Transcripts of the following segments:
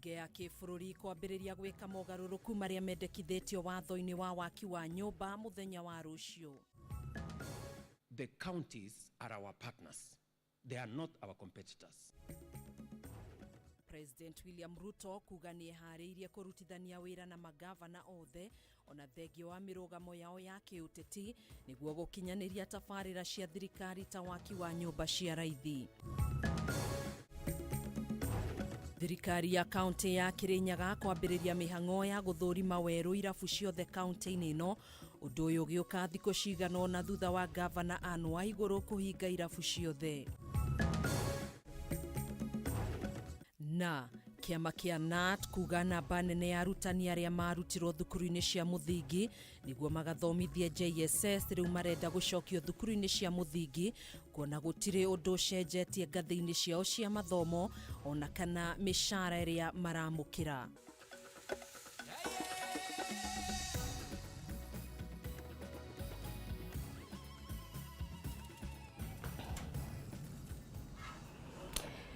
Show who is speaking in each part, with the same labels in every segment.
Speaker 1: Bunge ya kĩbũrũri kwambĩrĩria gwĩka mogarũrũku marĩa mendekithĩtio watho-inĩ wa waki wa nyũmba mũthenya wa rũciũ.
Speaker 2: The counties are our partners. They are not our competitors.
Speaker 1: President William Ruto kuga nĩ eharĩirie kũrutithania wĩra na magavana othe ona thengio wa mĩrũgamo yao ya kĩũteti nĩguo gũkinyanĩria tabarĩra cia thirikari ta waki wa nyũmba cia raithi. Thirikari ya kaunti ya Kirinyaga kwambĩrĩria mĩhang'o ya gũthũrima werũ irabu ciothe kaunti-inĩ ĩno. Ũndũ ũyũ ũgĩũka thikũ cigana ũna thutha wa gavana Anne Waigũrũ kũhinga irabu ciothe. Na kĩama kĩa KNUT kuga namba nene ya arutani arĩa marutirwo thukuru-inĩ cia mũthingi nĩguo magathomithie JSS rĩu marenda gũcokio thukuru-inĩ cia mũthingi kuona gũtirĩ ũndũ ũcenjetie ngathĩ-inĩ ciao cia mathomo ona kana mĩcara ĩrĩa maramũkĩra.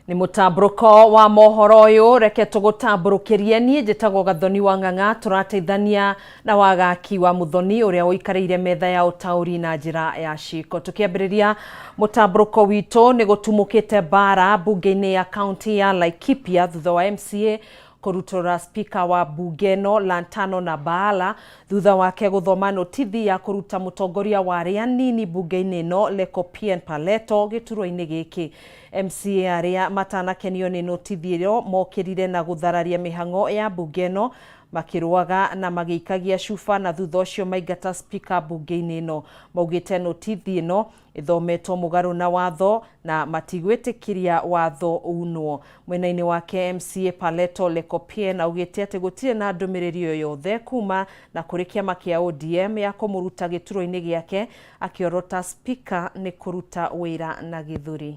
Speaker 1: Nĩ mũtambũrũko wa mohoro ũyũ, reke tũgũtambũrũkĩrie. Niĩ njĩtagwo Gathoni wa Ng'ang'a, tũrateithania na Wagaki wa Mũthoni ũrĩa ũikarĩire metha ya ũtaũri na njĩra ya ciko. Tũkĩambĩrĩria mũtambũrũko witũ, nĩ gũtumũkĩte mbara mbunge-inĩ ya kaunti ya Laikipia thutha wa MCA kũrutũrũra spika wa mbunge ĩno Lantano na Baala thutha wake gũthoma notithi ya kũruta mũtongoria wa arĩa anini mbunge-inĩ ĩno Lekopien Paleto gĩturwa-inĩ gĩkĩ. MCA arĩa matanakenio nĩ notithi ĩyo mokĩrire na gũthararia mĩhang'o ya mbunge ĩno makĩrũaga na magĩikagia cuba na thutha ũcio maingata spika mbunge-inĩ ĩno. Maugĩte notithi ĩno ĩthometwo mũgarũ na watho na matigwĩtĩkĩria watho unwo. Mwena-inĩ wake MCA Paleto Lekopien augĩte atĩ gũtirĩ na ndũmĩrĩri o yothe kuma na kũrĩ kĩama kĩa ODM ya kũmũruta gĩturwa-inĩ gĩake, akĩorota spika nĩ kũruta wĩra na gĩthũri.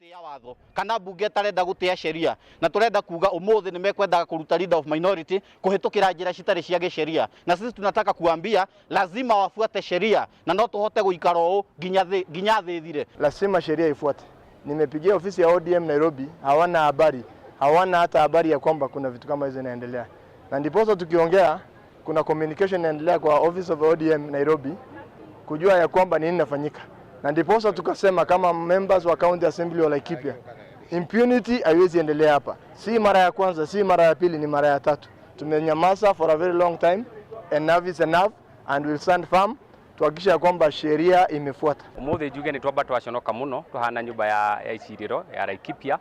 Speaker 3: Gũtĩa watho kana mbunge ĩtarenda gũtĩa sheria, na tũrenda kuga ũmũthĩ nĩ mekwendaga kũruta leader of minority kũhĩtũkĩra njĩra citarĩ cia gĩsheria, na sisi tunataka kuambia lazima wafuate sheria, na no tũhote gũikara ũũ nginya thĩ ĩthire.
Speaker 4: Lazima sheria ifuate. Nimepigia ofisi ya ODM Nairobi, hawana habari, hawana hata habari ya kwamba kuna vitu kama hizo inaendelea, na ndiposa tukiongea kuna communication inaendelea kwa office of ODM Nairobi kujua ya kwamba nini inafanyika, na ndiposa tukasema kama members wa County Assembly wa Laikipia, impunity haiwezi endelea hapa. Si mara ya kwanza, si mara ya pili, ni mara ya tatu. Tumenyamaza for a very long time. Enough is enough and we'll stand firm tuhakikisha kwamba sheria imefuata.
Speaker 5: Umuthi njuge nĩ twamba twaconoka mũno tũhana nyũmba ya icirĩro ya Laikipia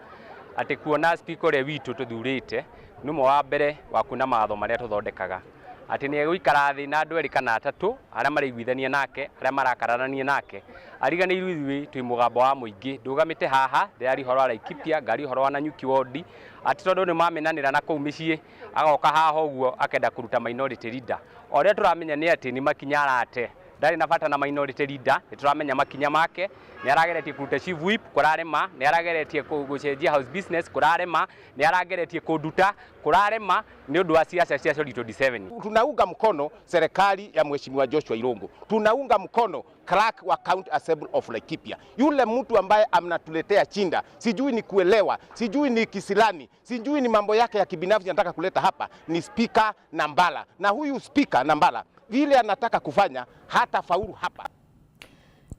Speaker 5: atĩ kuona speaker ũrĩa witũ tũthurĩte nĩ ũmwe wa mbere wa kuna mawatho marĩa tũthondekaga, atĩ nĩ egũikara thĩ na andũ erĩ kana atatũ arĩa maraiguithania nake, arĩa marakararania nake, ariganĩirwo ithuĩ twĩ mũgambo wa mũingĩ. Ndũgamĩte haha ndĩraria ũhoro wa Laikipia, ngaria ũhoro wa Nanyuki ward, atĩ tondũ nĩ mamenanĩra na kũu mĩciĩ agoka haha ũguo akenda kũruta minority leader. O ũrĩa tũramenya nĩ atĩ nĩ makinya arate, ndarĩ na bata na minority leader, nĩ tũramenya makinya make, nĩ arageretie kũruta chief whip kũrarema, nĩ arageretie gũcenjia house business kũrarema, nĩ arageretie kũnduta kũrarema nĩ ũndũ wa siasa cia 2027.
Speaker 3: Tunaunga mkono serikali ya Mheshimiwa Joshua Irungu, tunaunga mkono clerk wa County Assembly of Laikipia, yule mtu ambaye amnatuletea chinda, sijui ni kuelewa, sijui ni kisilani, sijui ni mambo yake ya kibinafsi anataka kuleta hapa, ni Speaker Nambala. Na huyu Speaker Nambala vile anataka kufanya hata faulu hapa.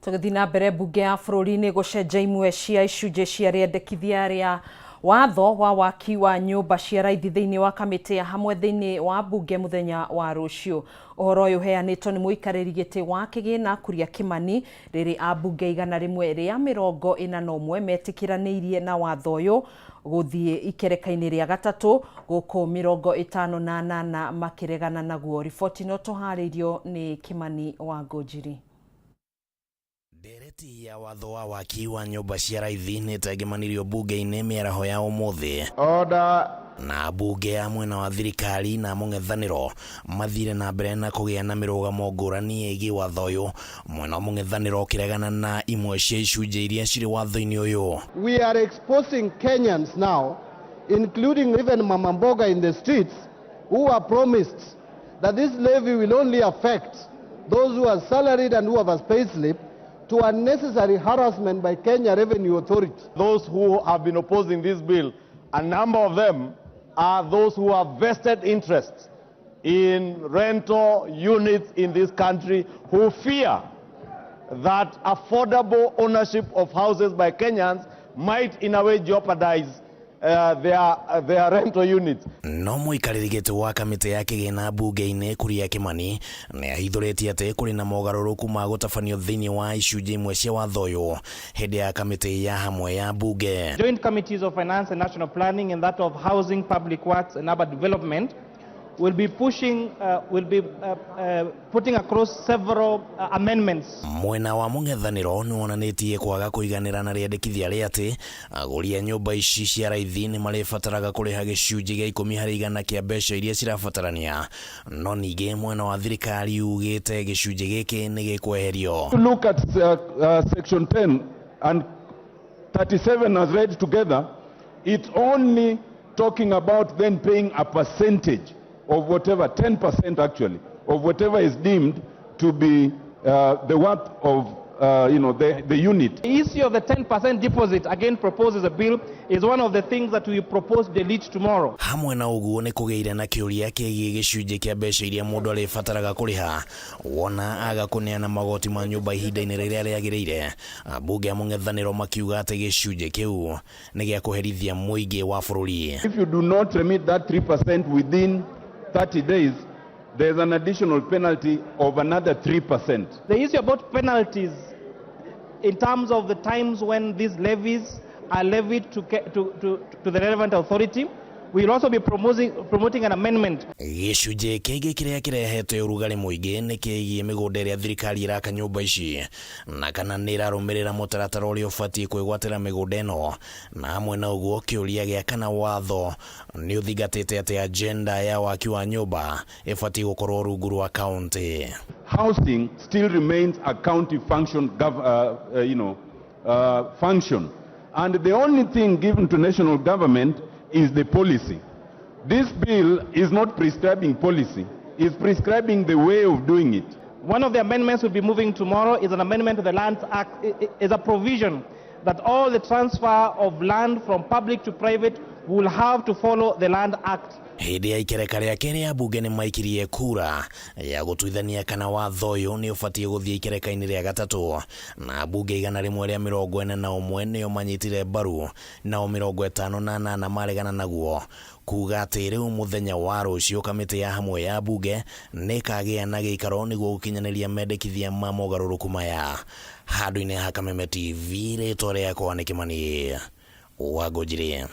Speaker 1: Tũgĩthiĩ na mbere, mbunge ya bũrũri nĩ gũcenjia imwe cia icunjĩ cia rĩendekithia rĩa watho wa waki wa nyũmba cia raithi thĩinĩ wa kamĩtĩ ya hamwe thĩinĩ wa mbunge mũthenya wa rũciũ. Ũhoro ũyũ ũheanĩtwo nĩ mũikarĩri gĩtĩ wa kĩgĩna Kuria Kimani rĩrĩ ambunge 141 metĩkĩranĩirie na watho ũyũ gũthiĩ ikereka-inĩ rĩa gatatũ, gũkũ 58 makĩregana naguo. Riboti ĩno tũharĩirio nĩ Kimani wa Ngũnjiri.
Speaker 6: Ndereti ya watho wa waki wa nyũmba cia raithi nĩ ĩtengemanirio mbunge-inĩ mĩaraho ya ũmũthĩ.
Speaker 4: Order.
Speaker 6: Na mbunge ya mwena wa thirikari na mũng'ethanĩro mathire na mbere na kũgĩa na mĩrũgamo ngũrani ĩgiĩ watho ũyũ, mwena wa mũng'ethanĩro ũkĩregana na imwe cia icunjĩ iria cirĩ watho-inĩ ũyũ.
Speaker 7: We are exposing Kenyans now, including even Mama Mboga in the streets, who are promised that this levy will only affect those who are salaried and who have a pay slip, to unnecessary harassment by Kenya Revenue Authority.
Speaker 8: Those who have been opposing this bill A number of them are those who have vested interests in rental units in this country who fear that affordable ownership of houses by Kenyans might in a way jeopardize their rental units.
Speaker 6: No mũikarĩri gĩtĩ wa kamĩtĩ ya kĩgĩna mbunge-inĩ Kuria Kimani nĩ ahithũrĩtie atĩ kũrĩ na mogarũrũku ma gũtabanio thĩinĩ wa icunjĩ imwe cia watho ũyũ hĩndĩ ya kamĩtĩ ya hamwe ya mbunge.
Speaker 9: Joint Committees of Finance and National Planning and that of Housing, Public Works and Urban Development will be pushing, will be putting across several amendments.
Speaker 6: Mwena wa mũng'ethanĩro nĩ wonanĩtie kwaga kũiganĩra na rĩendekithia rĩa atĩ agũri a nyũmba ici cia raithi nĩ marĩbataraga kũrĩha gĩcunjĩ gĩa 10% kĩa mbeca iria cirabatarania, no ningĩ mwena wa thirikari ugĩte gĩcunjĩ gĩkĩ nĩ gĩkweherio.
Speaker 8: Look at section 10 and 37 as read together, it's only talking about then paying a percentage of whatever, 10% actually, of whatever is deemed to be the worth of the unit.
Speaker 9: The issue of the 10% deposit, again proposes a bill, is one of the things that we propose delete tomorrow.
Speaker 6: Hamwe na ũguo nĩ kũgĩire na kĩũria kĩgiĩ gĩcunjĩ kĩa mbeca iria mũndũ arĩbataraga kũrĩha wona aga kũneana magoti ma nyũmba ihinda-inĩ rĩrĩa rĩagĩrĩire. Ambunge a mũng'ethanĩro makiuga atĩ gĩcunjĩ kĩu nĩ gĩa kũherithia mũingĩ wa bũrũri.
Speaker 8: If you do not remit that 3% within 30 days, there's an additional penalty of another 3%.
Speaker 9: The issue about penalties in terms of the times when these levies are levied to the relevant authority, we will also be promoting an amendment.
Speaker 6: Gĩcunjĩ kĩngĩ kĩrĩa kĩrehete ũrugarĩ mũingĩ nĩ kĩgiĩ mĩgũnda ĩrĩa thirikari ĩraka nyũmba ici na kana nĩ ĩrarũmĩrĩra mũtaratara ũrĩa ũbatiĩ kwĩgwatĩra mĩgũnda ĩno, na hamwe na ũguo kĩũria gĩa kana watho nĩ ũthingatĩte atĩ agenda ya waki wa nyũmba ĩbatiĩ gũkorwo rungu rwa kaunti.
Speaker 8: Housing still remains a county function, function, and the only thing given to national government is the policy. This bill is not prescribing policy, it's prescribing the way of doing it.
Speaker 9: One of the amendments we'll be moving tomorrow is an amendment to the Lands Act, is a provision that all the transfer of land from public to private will have to follow the Land Act.
Speaker 6: Hĩndĩ ya ikereka rĩa kerĩ ambunge nĩ maikirie kura ya gũtuithania kana watho ũyũ nĩ ũbatiĩ gũthiĩ ikereka-inĩ rĩa gatatũ, na ambunge 141 nĩo manyitire mbaru nao 58 maregana naguo, kuga atĩ rĩu mũthenya wa rũciũ kamĩtĩ ya hamwe ya mbunge nĩ ĩkagĩa na gĩikaro nĩguo gũkinyanĩria mendekithia ma mogarũrũku maya. Handũ-inĩ ha Kameme TV, rĩtwa rĩakwa nĩ Kimani Wangũnjiri.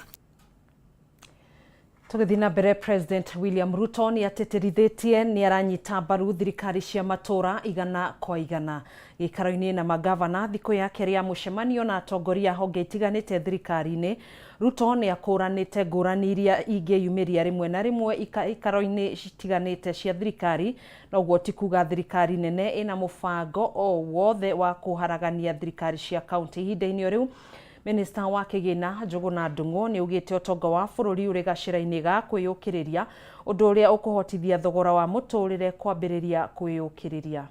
Speaker 1: Tũgĩthiĩ na mbere, President William Ruto nĩ atĩtĩrithĩtie nĩ aranyita mbaru thirikari cia matũra 100% gĩikaro-inĩ na magavana thikũ ya kerĩ ya mũcemanio na atongoria honge itiganĩte thirikari-inĩ. Ruto nĩ akũranĩte ngũrani iria ingĩyumĩria rĩmwe na rĩmwe ikaro-inĩ citiganĩte cia thirikari, na ũguo ti kuga thirikari nene ĩna mũbango o wothe wa kũharagania thirikari cia kaunti. Ihinda-inĩ o rĩu, Minista wa kĩgĩna Njũgũna Ndung'u nĩ augĩte ũtonga wa bũrũri ũrĩ gacĩra-inĩ ga kwĩyũkĩrĩria, ũndũ ũrĩa ũkũhotithia thogora wa mũtũrĩre kwambĩrĩria kwĩyũkĩrĩria.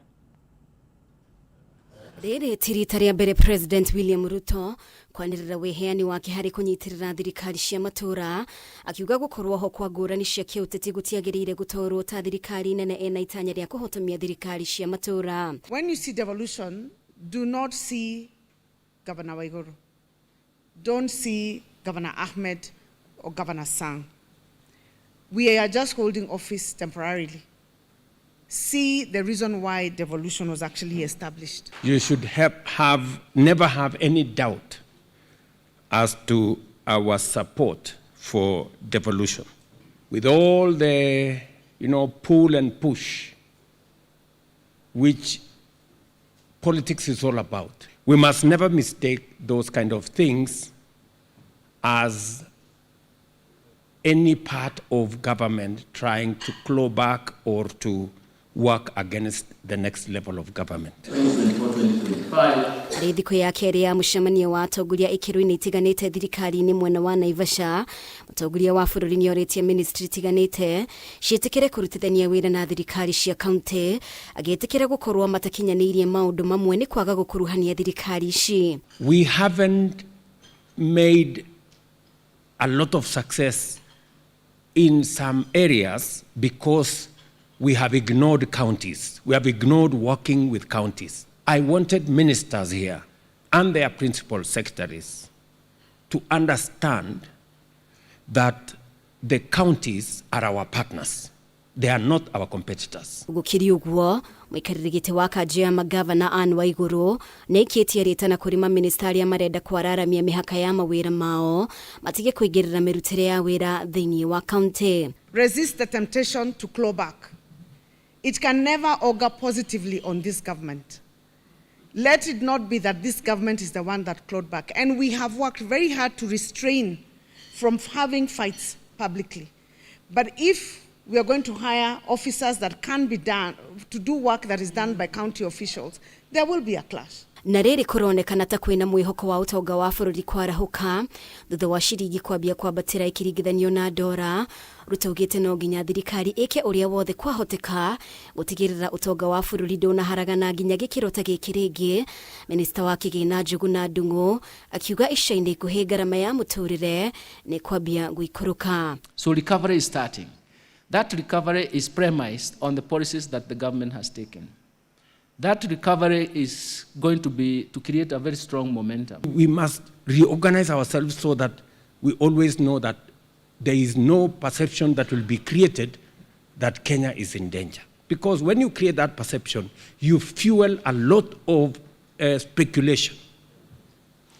Speaker 10: Rĩrĩ ti rita rĩa mbere President William Ruto kwanĩrĩra wĩheani wake harĩ kũnyitĩrĩra thirikari cia matũra, akiuga gũkorwo ho kwa ngũrani cia kĩũteti gũtiagĩrĩire gũtwarwo ta thirikari nene ĩna itanya rĩa kũhotomia thirikari cia matũra.
Speaker 11: When you see devolution, do not see Governor Waiguru. Don't see Governor Ahmed or Governor Sang. We are just holding office temporarily. See the reason why devolution was actually established.
Speaker 2: You should never have any doubt as to our support for devolution. With all the, pull and push, which politics is all about, we must never mistake those kind of things as any part of government trying to claw back or to work against the next level of government.
Speaker 10: Arĩ thikũ ya kerĩ ya mũcemanio wa atongoria ikĩro-inĩ itiganĩte thirikari-inĩ mwena wa Naivasha, mũtongoria wa bũrũri nĩorĩtie ministry itiganĩte ciĩtĩkĩre kũrutithania wĩra na thirikari cia kaunti, agĩtĩkĩra gũkorwo matakinyanĩirie maũndũ mamwe nĩ kwaga gũkuruhania thirikari ici.
Speaker 2: We haven't made a lot of success in some areas because we have ignored counties. We have ignored working with counties. I wanted ministers here and their principal secretaries to understand that the counties are our partners. They are not our competitors.
Speaker 10: Gukiri uguo muikarĩri gĩtĩ wa kanjũ ya magavana Anne Waiguru nĩaikĩtie rĩtana kũrĩ mamĩnĩsta arĩa marenda kwararamia mĩhaka ya mawĩra mao matige kũingĩrĩra mĩrutĩre ya wĩra thĩinĩ wa kaunti.
Speaker 11: Resist the temptation to claw back. It can never augur positively on this government. Let it not be that this government is the one that clawed back. And we have worked very hard to restrain from having fights publicly. But if we are going to hire officers that can be done to do work that is done by county officials, there will be a clash.
Speaker 10: Na rĩrĩ kũronekana ta kwĩna mwĩhoko wa ũtonga wa bũrũri kwarahũka thutha wa ciringi kwambia kwambatĩra ĩkĩringithanio na ndora. Ruto augĩte no nginya thirikari ĩke ũrĩa wothe kwahoteka gũtigĩrĩra ũtonga wa bũrũri ndũnaharagana nginya gĩkĩro ta gĩkĩ rĩngĩ. Minista wa kĩgĩna Njuguna Ndung'u akiuga ica-inĩ ikuhĩ ngarama ya mũtũrĩre nĩ kwambia gũikũrũka.
Speaker 12: So recovery is starting. That recovery is premised on the policies that the government has taken. That recovery is going to be to create a very strong momentum.
Speaker 2: We must reorganize ourselves so that we always know that there is no perception that will be created that Kenya is in danger. Because when you create that perception, you fuel a lot of speculation.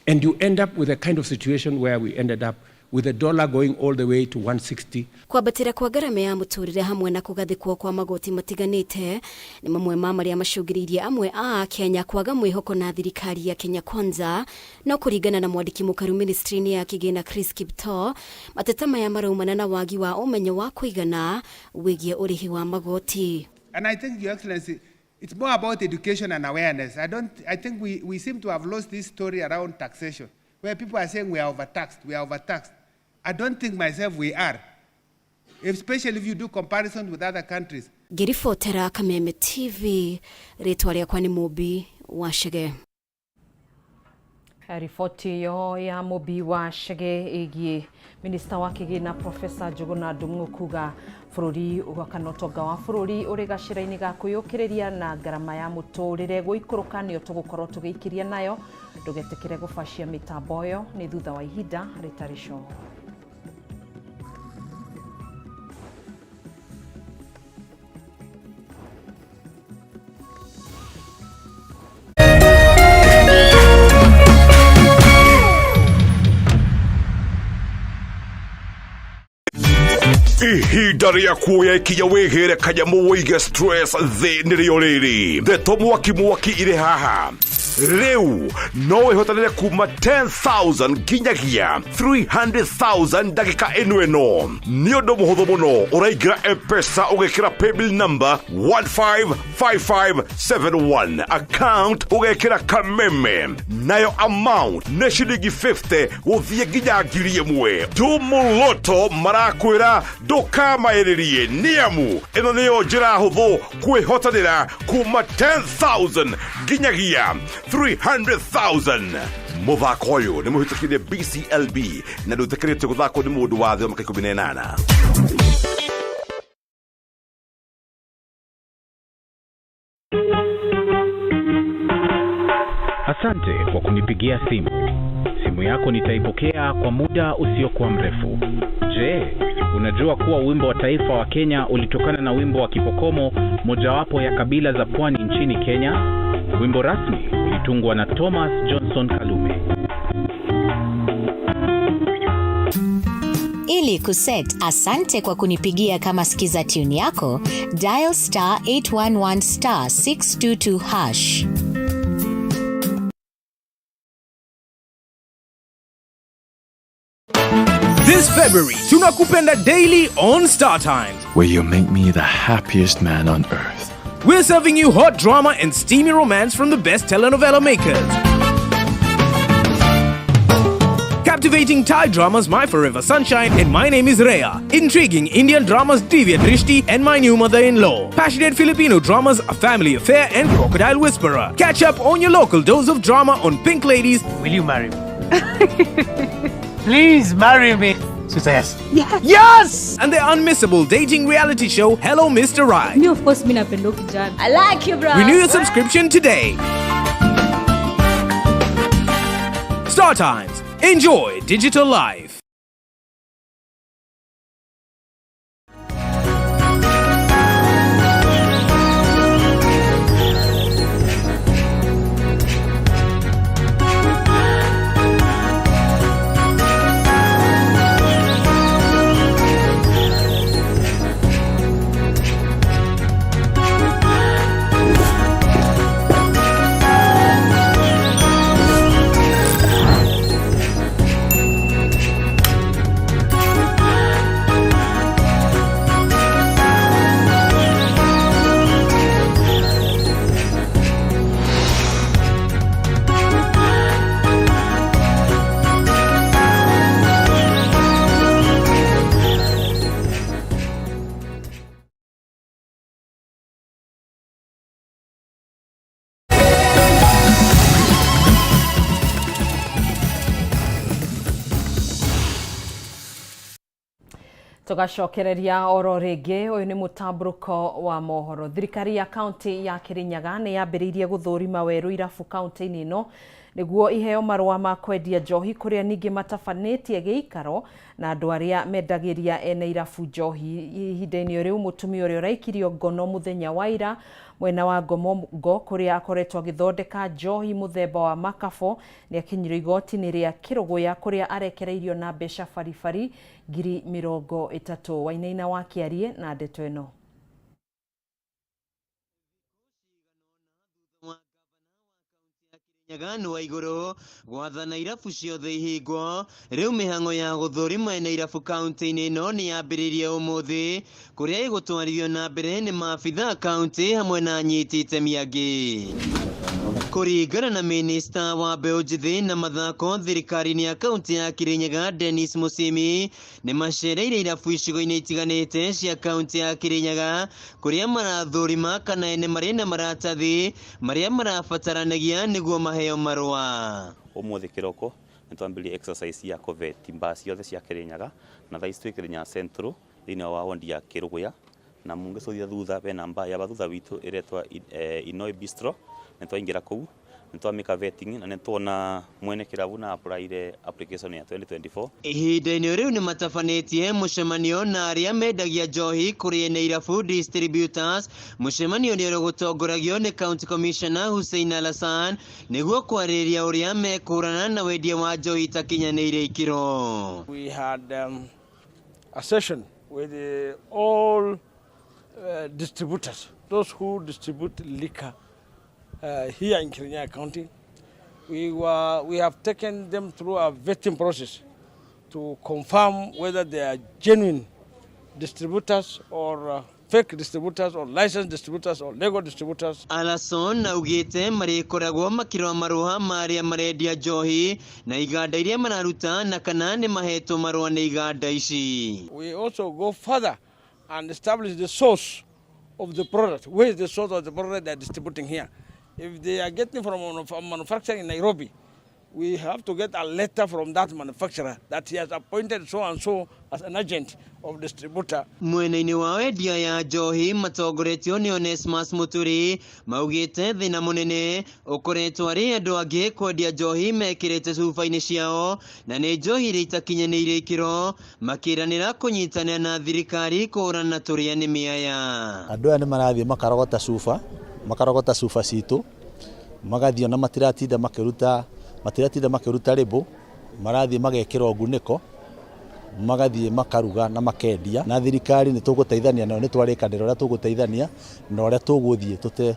Speaker 2: And you end up with a kind of situation where we ended up with the dollar going all the way to 160.
Speaker 10: Kwambatĩra kwa ngarama ya mũtũrĩre hamwe na kũgathĩkwo kwa magoti matiganĩte nĩ mamwe ma marĩa macũngĩrĩirie amwe a Kenya kwaga mwĩhoko na thirikari ya Kenya Kwanza. No kũringana na mwandĩki mũkaru ministry-inĩ ya kĩgĩna Chris Kiptoo, mateta maya maraumana na wagi wa ũmenyo wa kũigana wĩgiĩ ũrĩhi wa magoti.
Speaker 13: And I think, Your Excellency, it's more about education and awareness. I think we seem to have lost this story around taxation, where people are saying we are overtaxed, we are overtaxed. I don't think myself we are, especially if you do comparisons with other countries.
Speaker 10: Ngĩribotera Kameme TV, rĩtwa rĩakwa nĩ Mũmbi wa Chege.
Speaker 1: Riboti ĩyo ya Mũmbi wa Chege ĩgiĩ minista wa kĩgĩna Professor Njuguna Ndung'u kuga bũrũri kana ũtonga wa bũrũri ũrĩ gacĩra-inĩ ga kwĩyũkĩrĩria na ngarama ya mũtũrĩre gũikũrũka nĩyo tũgũkorwo tũgĩikĩria nayo. Ndũgetĩkĩre gũbacia mĩtambo ĩyo nĩ thutha wa ihinda rĩtarĩ coho.
Speaker 14: Ihinda rĩa kuoya ikinya wĩgĩre kanyamũ wĩige stress thĩ nĩrĩo rĩrĩ. Ndeto mwaki mwaki irĩ haha. Rĩu no wĩhotanĩre kuma 10,000 nginyagia 300,000 ndagĩka ĩno ĩno. Nĩ ũndũ mũhũthũ mũno, ũraingĩra M-Pesa ũgekĩra paybill number 155571, account ũgekĩra Kameme, nayo amount nĩ ciringi 50 gũthiĩ nginya 1,000. Tumuloto marakwĩra ndũkamaĩrĩrie nĩamu ĩno nĩyo njĩra hũthũ kwĩhotanĩra kuma 10,000 nginyagia 300,000. Mũthako ũyũ nĩ mũhĩtũkire BCLB na ndũĩtĩkĩrĩtio gũthakwo nĩ mũndũ wa thĩ wa mĩaka 18.
Speaker 15: Asante kwa kunipigia simu. Simu yako nitaipokea kwa muda usiokuwa mrefu. Je, unajua kuwa wimbo wa taifa wa Kenya ulitokana na wimbo wa Kipokomo, mojawapo ya kabila za pwani nchini Kenya? Wimbo rasmi ulitungwa na Thomas Johnson Kalume.
Speaker 16: Ili kuset asante kwa kunipigia kama skiza tune yako, dial star 811 star 622 hash.
Speaker 17: This February, Tunakupenda Daily on Star Times.
Speaker 18: Where you make me the happiest man on earth.
Speaker 17: We're serving you hot drama and steamy romance from the best telenovela makers. Captivating Thai dramas My Forever Sunshine and My Name is Rhea. Intriguing Indian dramas Divya Drishti and My New Mother-in-Law. Passionate Filipino dramas A Family Affair and Crocodile Whisperer. Catch up on your local dose of drama on Pink Ladies.
Speaker 19: Will you marry me? Please marry me.
Speaker 17: So yes. Yes. Yes! And the unmissable dating reality show Hello Mr. Right.
Speaker 19: Me, of course, mi napenda huyu kijana. I like you, bro.
Speaker 17: Renew your subscription today. Star Times. Enjoy digital life.
Speaker 1: Tugacokereria oro rĩngĩ. Ũyũ nĩ mũtambũrũko wa mohoro. Thirikari ya kaunti ya Kirinyaga nĩ yambĩrĩirie gũthũrima werũ irabu kaunti-inĩ ĩno nĩguo iheo marũa ma kwendia njohi, kũrĩa ningĩ matabanĩtie gĩikaro na andũ arĩa mendagĩria ene irabu njohi. Ihinda-inĩ rĩu, mũtumia ũrĩa ũraikirio ngono mũthenya wa ira mwena wa Ngomongo, kũrĩa akoretwo agĩthondeka njohi mũthemba wa makabo, nĩ akinyirio igoti-inĩ rĩa Kĩrũgũya, kũrĩa arekereirio na mbeca baribari 30,000. Wainaina wa Kĩarie na ndeto ĩno.
Speaker 20: Nyaganu wa igũrũ gwathana irabu ciothe ihingwo. Rĩu mĩhang'o ya gũthũrima ene irabu kaunti-inĩ ĩno nĩ yambĩrĩirie ũmũthĩ, kũrĩa ĩgũtwarithio na mbere nĩ maabitha kaunti hamwe na anyiti itemi angĩ. Kũringana na minista wa mbeũ njĩthĩ na mathako thirikari-inĩ ya kaunti ya Kirinyaga Dennis Musimi, nĩ macereire irabu icigo-inĩ itiganĩte cia kaunti ya Kirinyaga, kũrĩa marathũrima kana ene marĩ na maratathi marĩa marabataranagia nĩguo maheo marũa.
Speaker 21: Ũmũthĩ kĩroko nĩ twambĩrĩria exercise ya kũveti mbaa ciothe cia Kirinyaga, na thaa ici twĩ Kirinyaga Central thĩinĩ wa wondi ya Kĩrũgũya, na mũngĩcũthia thutha bena mbaa ya thutha witũ ĩretwa Inoi Bistro. Nĩ twaingĩra kũu, nĩ twamĩka vetting na nĩ tuona mwene kĩrabu na applyire application ya 2024.
Speaker 20: Ihinda-inĩ rĩu nĩ matabanĩtie mũcemanio na arĩa mendagia njohi kũrĩ ene irabu distributors, mũcemanio ũrĩa ũgũtongoragio nĩ County Commissioner Hussein Alassan nĩguo kwarĩrĩria ũrĩa mekũhũrana na wendia wa njohi itakinyanĩire ikĩro.
Speaker 22: We had a session with all distributors, those who distribute liquor here in Kirinyaga County. We have taken them through a vetting process to confirm whether they are genuine distributors or fake distributors or licensed distributors or legal distributors.
Speaker 20: Alason augite marĩkoragwo makĩrora marũa ma arĩa marendia njohi na iganda iria mararuta na kana nĩ mahetwo marũa nĩ iganda ici.
Speaker 22: We also go further and establish the source of the product. Where is the source of the product they are distributing here? If they are getting from a manufacturer in Nairobi, we have to get a letter from that manufacturer that he has appointed so and so as an agent of distributor.
Speaker 20: Mwena-inĩ wa wendia ya njohi matongoretio nĩ Onesmus Muturi maugĩte thĩna mũnene ũkoretwo arĩ andũ angĩ kwendia njohi mekĩrĩte cuba-inĩ ciao na nĩ njohi iria itakinyanĩire ikĩro, makĩranĩra kũnyitanĩra na thirikari kũhũrana na tũrĩa nĩ mĩaya.
Speaker 23: Andũ aya nĩ marathiĩ makarogota cuba, makarogota cuba citũ, magathiĩ ona matiratinda makĩruta, matiratinda makĩruta rĩbũ, marathiĩ magekĩrwo ngunĩko, magathiĩ makaruga na makendia. Na thirikari nĩ tũgũteithania nayo, nĩ twarĩkanĩra ũrĩa tũgũteithania na ũrĩa tũgũthiĩ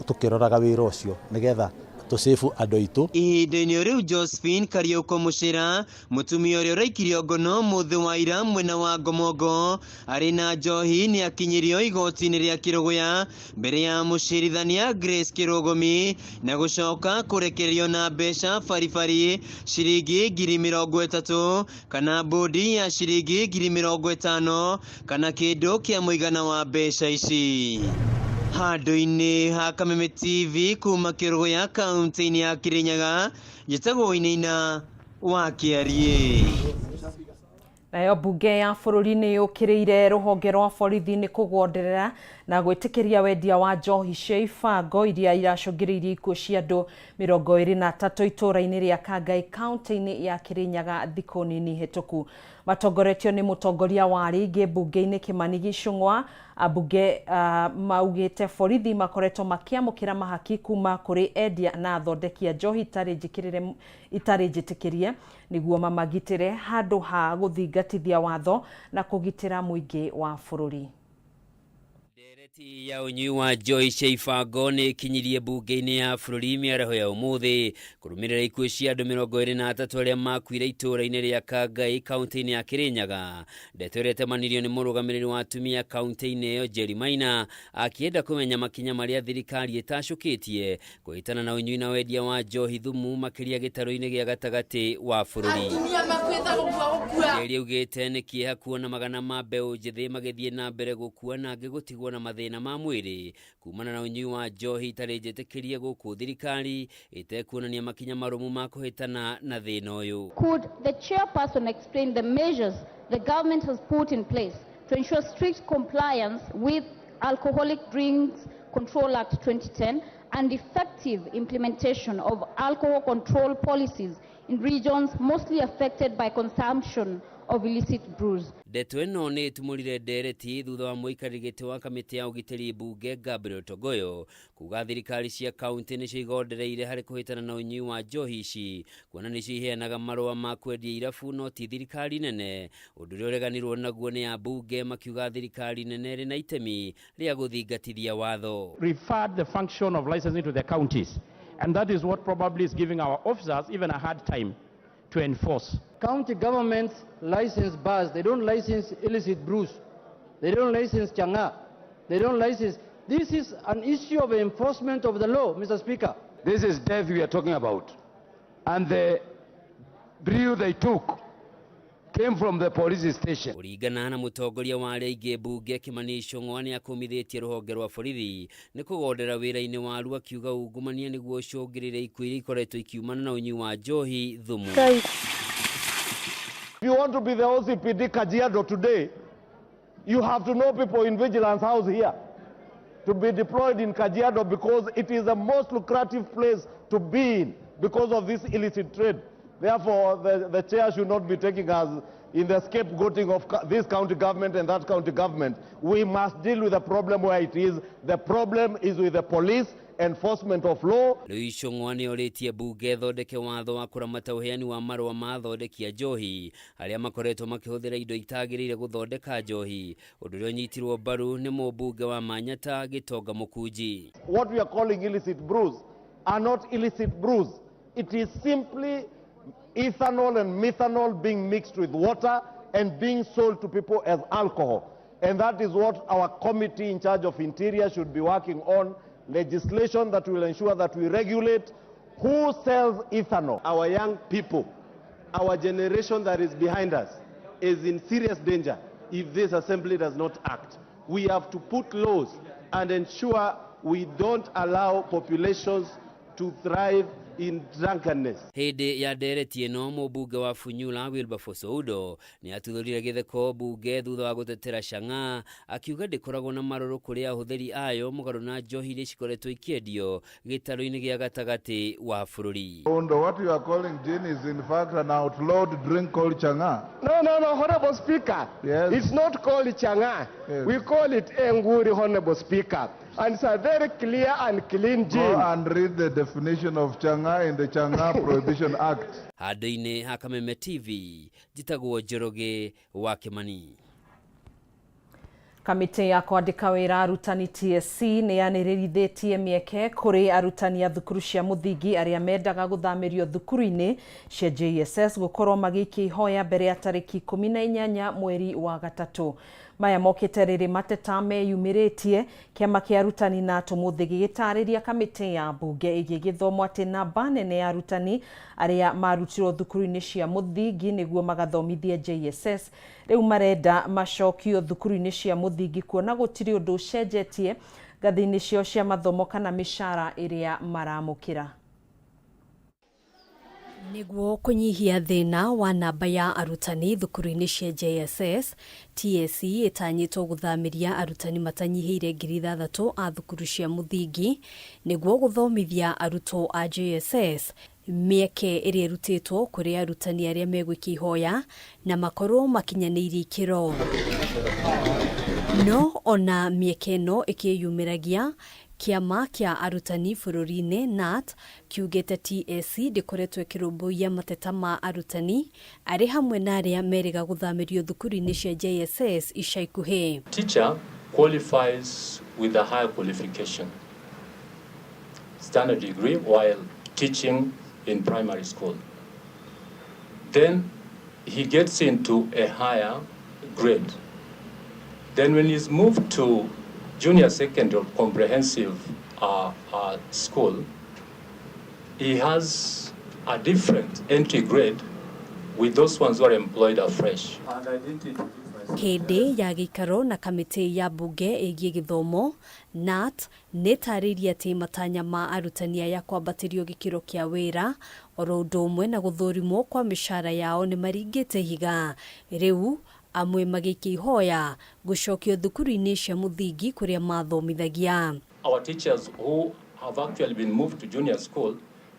Speaker 23: tũkĩroraga wĩra ũcio nĩgetha tũcĩbu andũ aitũ.
Speaker 20: Ihinda-inĩ rĩu Josephine Kariuko Mũcĩra, mũtumia ũrĩa ũraikirio ngono mũthĩ wa ira mwena wa Ngomongo arĩ na njohi, nĩ akinyirio igoti-inĩ rĩa Kĩrũgũya mbere ya mũcirithania Grace Kĩrũgũmi na gũcoka kũrekererio na mbeca baribari ciringi 30,000 kana bũndi ya ciringi 50,000 kana kĩndũ kĩa mũigana wa mbeca ici. Handũ-inĩ ha Kameme TV kuma Kĩrũgũya kaunti-inĩ ya Kirinyaga, njĩtagwo Wainaina wa Kĩariĩ.
Speaker 1: Na Nayo mbunge ya bũrũri nĩ yũkĩrĩire rũhonge rwa borithi nĩ kũgonderera na gwĩtĩkĩria wendia wa njohi cia ibango iria iracũngĩrĩirie ikuũ cia andũ 23 itũũra-inĩ rĩa Kangai kaunti-inĩ ya Kirinyaga thikũ nini hĩtũku. Matongoretio nĩ mũtongoria wa arĩa aingĩ mbunge-inĩ Kimani Gicũng'wa, ambunge maugĩte borithi makoretwo makĩamũkĩra mahaki kuma kũrĩ endia na athondeki a njohi itarĩ njĩkĩrĩre itarĩ njĩtĩkĩrie nĩguo mamagitĩre handũ ha gũthingatithia watho na kũgitĩra mũingĩ wa bũrũri.
Speaker 3: Ndereti ya ũnyui wa njohi cia ibango nĩ ĩkinyirie mbunge-inĩ ya bũrũri mĩaraho ya ũmũthĩ kũrũmĩrĩra ikuũ cia andũ 23 arĩa makuire itũũra-inĩ rĩa Kangai kaunti-inĩ ya Kĩrĩnyaga. Ndeto ĩrĩa ĩtemanirio nĩ mũrũgamĩrĩri wa atumia kaunti-inĩ ĩyo Jerry Maina akĩenda kũmenya makinya marĩa thirikari ĩtacũkĩtie kũhĩtana na ũnyui na wendia wa njohi thumu makĩria gĩtarũ-inĩ gĩa gatagatĩ wa bũrũri.
Speaker 4: Atumia makuĩte gũkua gũkua.
Speaker 3: Njeri augĩte nĩ kĩeha kuona magana ma mbeũ njĩthĩ magĩthiĩ na mbere gũkua na angĩ gũtigwo na mathĩna ma mwĩrĩ kumana na ũnyui wa njohi itarĩ njĩtĩkĩrie gũkũ thirikari ĩtekuonania makinya marũmu ma kũhĩtana na thĩna ũyũ.
Speaker 5: Could the chairperson explain the measures the government has put in place to ensure strict compliance with Alcoholic Drinks Control Act 2010 and effective implementation of alcohol control policies in regions mostly affected by consumption of illicit brews?
Speaker 3: Ndeto ĩno nĩ ĩtumũrire ndereti thutha wa mũikarĩri gĩtĩ wa kamĩtĩ ya ũgitĩri mbunge Gabriel Togoyo kuga thirikari cia kaunti nĩcio igondereire harĩ kũhĩtana na ũnyui wa njohi ici kuona nĩcio iheanaga marũa ma kwendia irabu no ti thirikari nene, ũndũ ũrĩa ũreganirwo naguo nĩ ambunge makiuga thirikari nene ĩrĩ na itemi rĩa gũthingatithia watho.
Speaker 24: Referred the function of licensing to the counties, and that is what probably is giving our officers even a hard time to enforce.
Speaker 25: County governments license bars. They don't license illicit brews. They don't license chang'aa. They don't license. This is an issue of enforcement of the law, Mr. Speaker.
Speaker 26: This is death we are talking about. And the brew they took came from the police station.
Speaker 3: Kũringana na mũtongoria wa arĩa aingĩ mbunge Kimani Ichung'wa nĩ akũmithĩtie rũhonge rwa borithi nĩ kũgondera wĩra-inĩ waruo akiuga ungumania nĩguo ũcũngĩrĩre ikuũ iria ikoretwo ikiumana na ũnyui wa njohi thumu.
Speaker 7: If you want to be the OCPD Kajiado today, you have to know people in Vigilance House here to be deployed in Kajiado because it is the most lucrative place to be in because of this illicit trade. Therefore, the chair should not be taking us in the scapegoating of this county government and that county government. We must deal with the problem where it is. The problem is with the police, enforcement of law.
Speaker 3: Rĩu Ichung'wa nĩ orĩtie mbunge ĩthondeke watho wa kũramata ũheani wa marũa ma athondeki a njohi arĩa makoretwo makĩhũthĩra indo itagĩrĩire gũthondeka njohi, ũndũ ũrĩa ũnyitirwo mbaru nĩ mũmbunge wa Manyata Gĩtonga Mũkunji.
Speaker 7: What we are calling illicit brews are not illicit brews. It is simply ethanol and methanol being mixed with water and being sold to people as alcohol. And that is what our committee in charge of Interior should be working on, legislation that will ensure that we regulate who sells ethanol.
Speaker 13: Our young people, our generation that is behind us, is in serious danger if this assembly does not act. We have to put laws and ensure we don't allow populations to thrive in drunkenness.
Speaker 3: Hĩndĩ ya ndereti ĩno mũmbunge wa Funyula Wilberforce Oudo nĩ atuthũrire gĩtheko mbunge thutha wa gũtetera Chang'aa akiuga ndĩkoragwo na marũrũ kũrĩ ahũthĩri ayo mũgarũ na njohi iria cikoretwo ikĩendio gĩtarũ-inĩ gĩa gatagatĩ wa bũrũri.
Speaker 8: Oundo, what you are calling gin is in fact an outlawed drink called chang'aa.
Speaker 27: No, no, no, Honorable Speaker.
Speaker 8: Yes.
Speaker 27: It's not called chang'aa.
Speaker 8: Yes.
Speaker 27: We call it Enguri, Honorable Speaker. And it's a very clear and clean gin.
Speaker 8: Go and read the definition of chang'aa in the Chang'aa Prohibition Act.
Speaker 3: Handũ-inĩ ha Kameme TV, njĩtagwo Njoroge wa Kĩmani.
Speaker 1: Kamĩtĩ ya kwandĩka wĩra arutani TSC nĩ yanĩrĩrithĩtie mĩeke kũrĩ arutani a thukuru cia mũthingi arĩa mendaga gũthamĩrio thukuru-inĩ cia JSS gũkorwo magĩikia ihoya mbere ya tarĩki 18 mweri wa gatatũ. Maya mokĩte rĩrĩ mateta meyumĩrĩtie kĩama kĩa arutani na tũmũthĩ gĩgĩtarĩria kamĩtĩ ya mbunge ĩgiĩ gĩthomo atĩ namba nene ya arutani arĩa marutirwo thukuru-inĩ cia mũthingi nĩguo magathomithie JSS rĩu marenda macokio thukuru-inĩ cia mũthingi kuona gũtirĩ ũndũ ũcenjetie ngathĩ-inĩ ciao cia mathomo kana mĩcara ĩrĩa maramũkĩra.
Speaker 19: Nĩguo kũnyihia thĩna wa namba ya arutani thukuru-inĩ cia JSS, TSC ĩtanyĩtwo gũthamĩria arutani matanyihĩire 6,000 a thukuru cia mũthingi nĩguo gũthomithia arutwo a JSS. Mĩeke ĩrĩa ĩrutĩtwo kũrĩ arutani arĩa megwĩkia ihoya na makorwo makinyanĩirie ikĩro. No ona mĩeke ĩno ĩkĩyumĩragia, kĩama kĩa arutani bũrũri-inĩ KNUT kiugĩte TSC ndĩkoretwo ĩkĩrũmbũiya mateta ma arutani arĩ hamwe na arĩa merĩga gũthamĩrio thukuru-inĩ cia JSS ica ikuhĩ.
Speaker 2: Teacher qualifies with a higher qualification, standard degree, while teaching in primary school. Then he gets into a higher grade. Then when he's moved to junior secondary or comprehensive school, he has a different entry grade with those ones who are employed afresh.
Speaker 19: Hĩndĩ ya gĩikaro na kamĩtĩ ya mbunge ĩgiĩ gĩthomo, KNUT nĩtarĩirie atĩ matanya ma arutani aya kwambatĩrio gĩkĩro kĩa wĩra oro ũndũ ũmwe na gũthũrimwo kwa mĩcara yao nĩ maringĩte ihiga. Rĩu amwe magĩikia ihoya gũcokio thukuru-inĩ cia mũthingi kũrĩa mathomithagia.
Speaker 2: Our teachers who have actually been moved to junior school,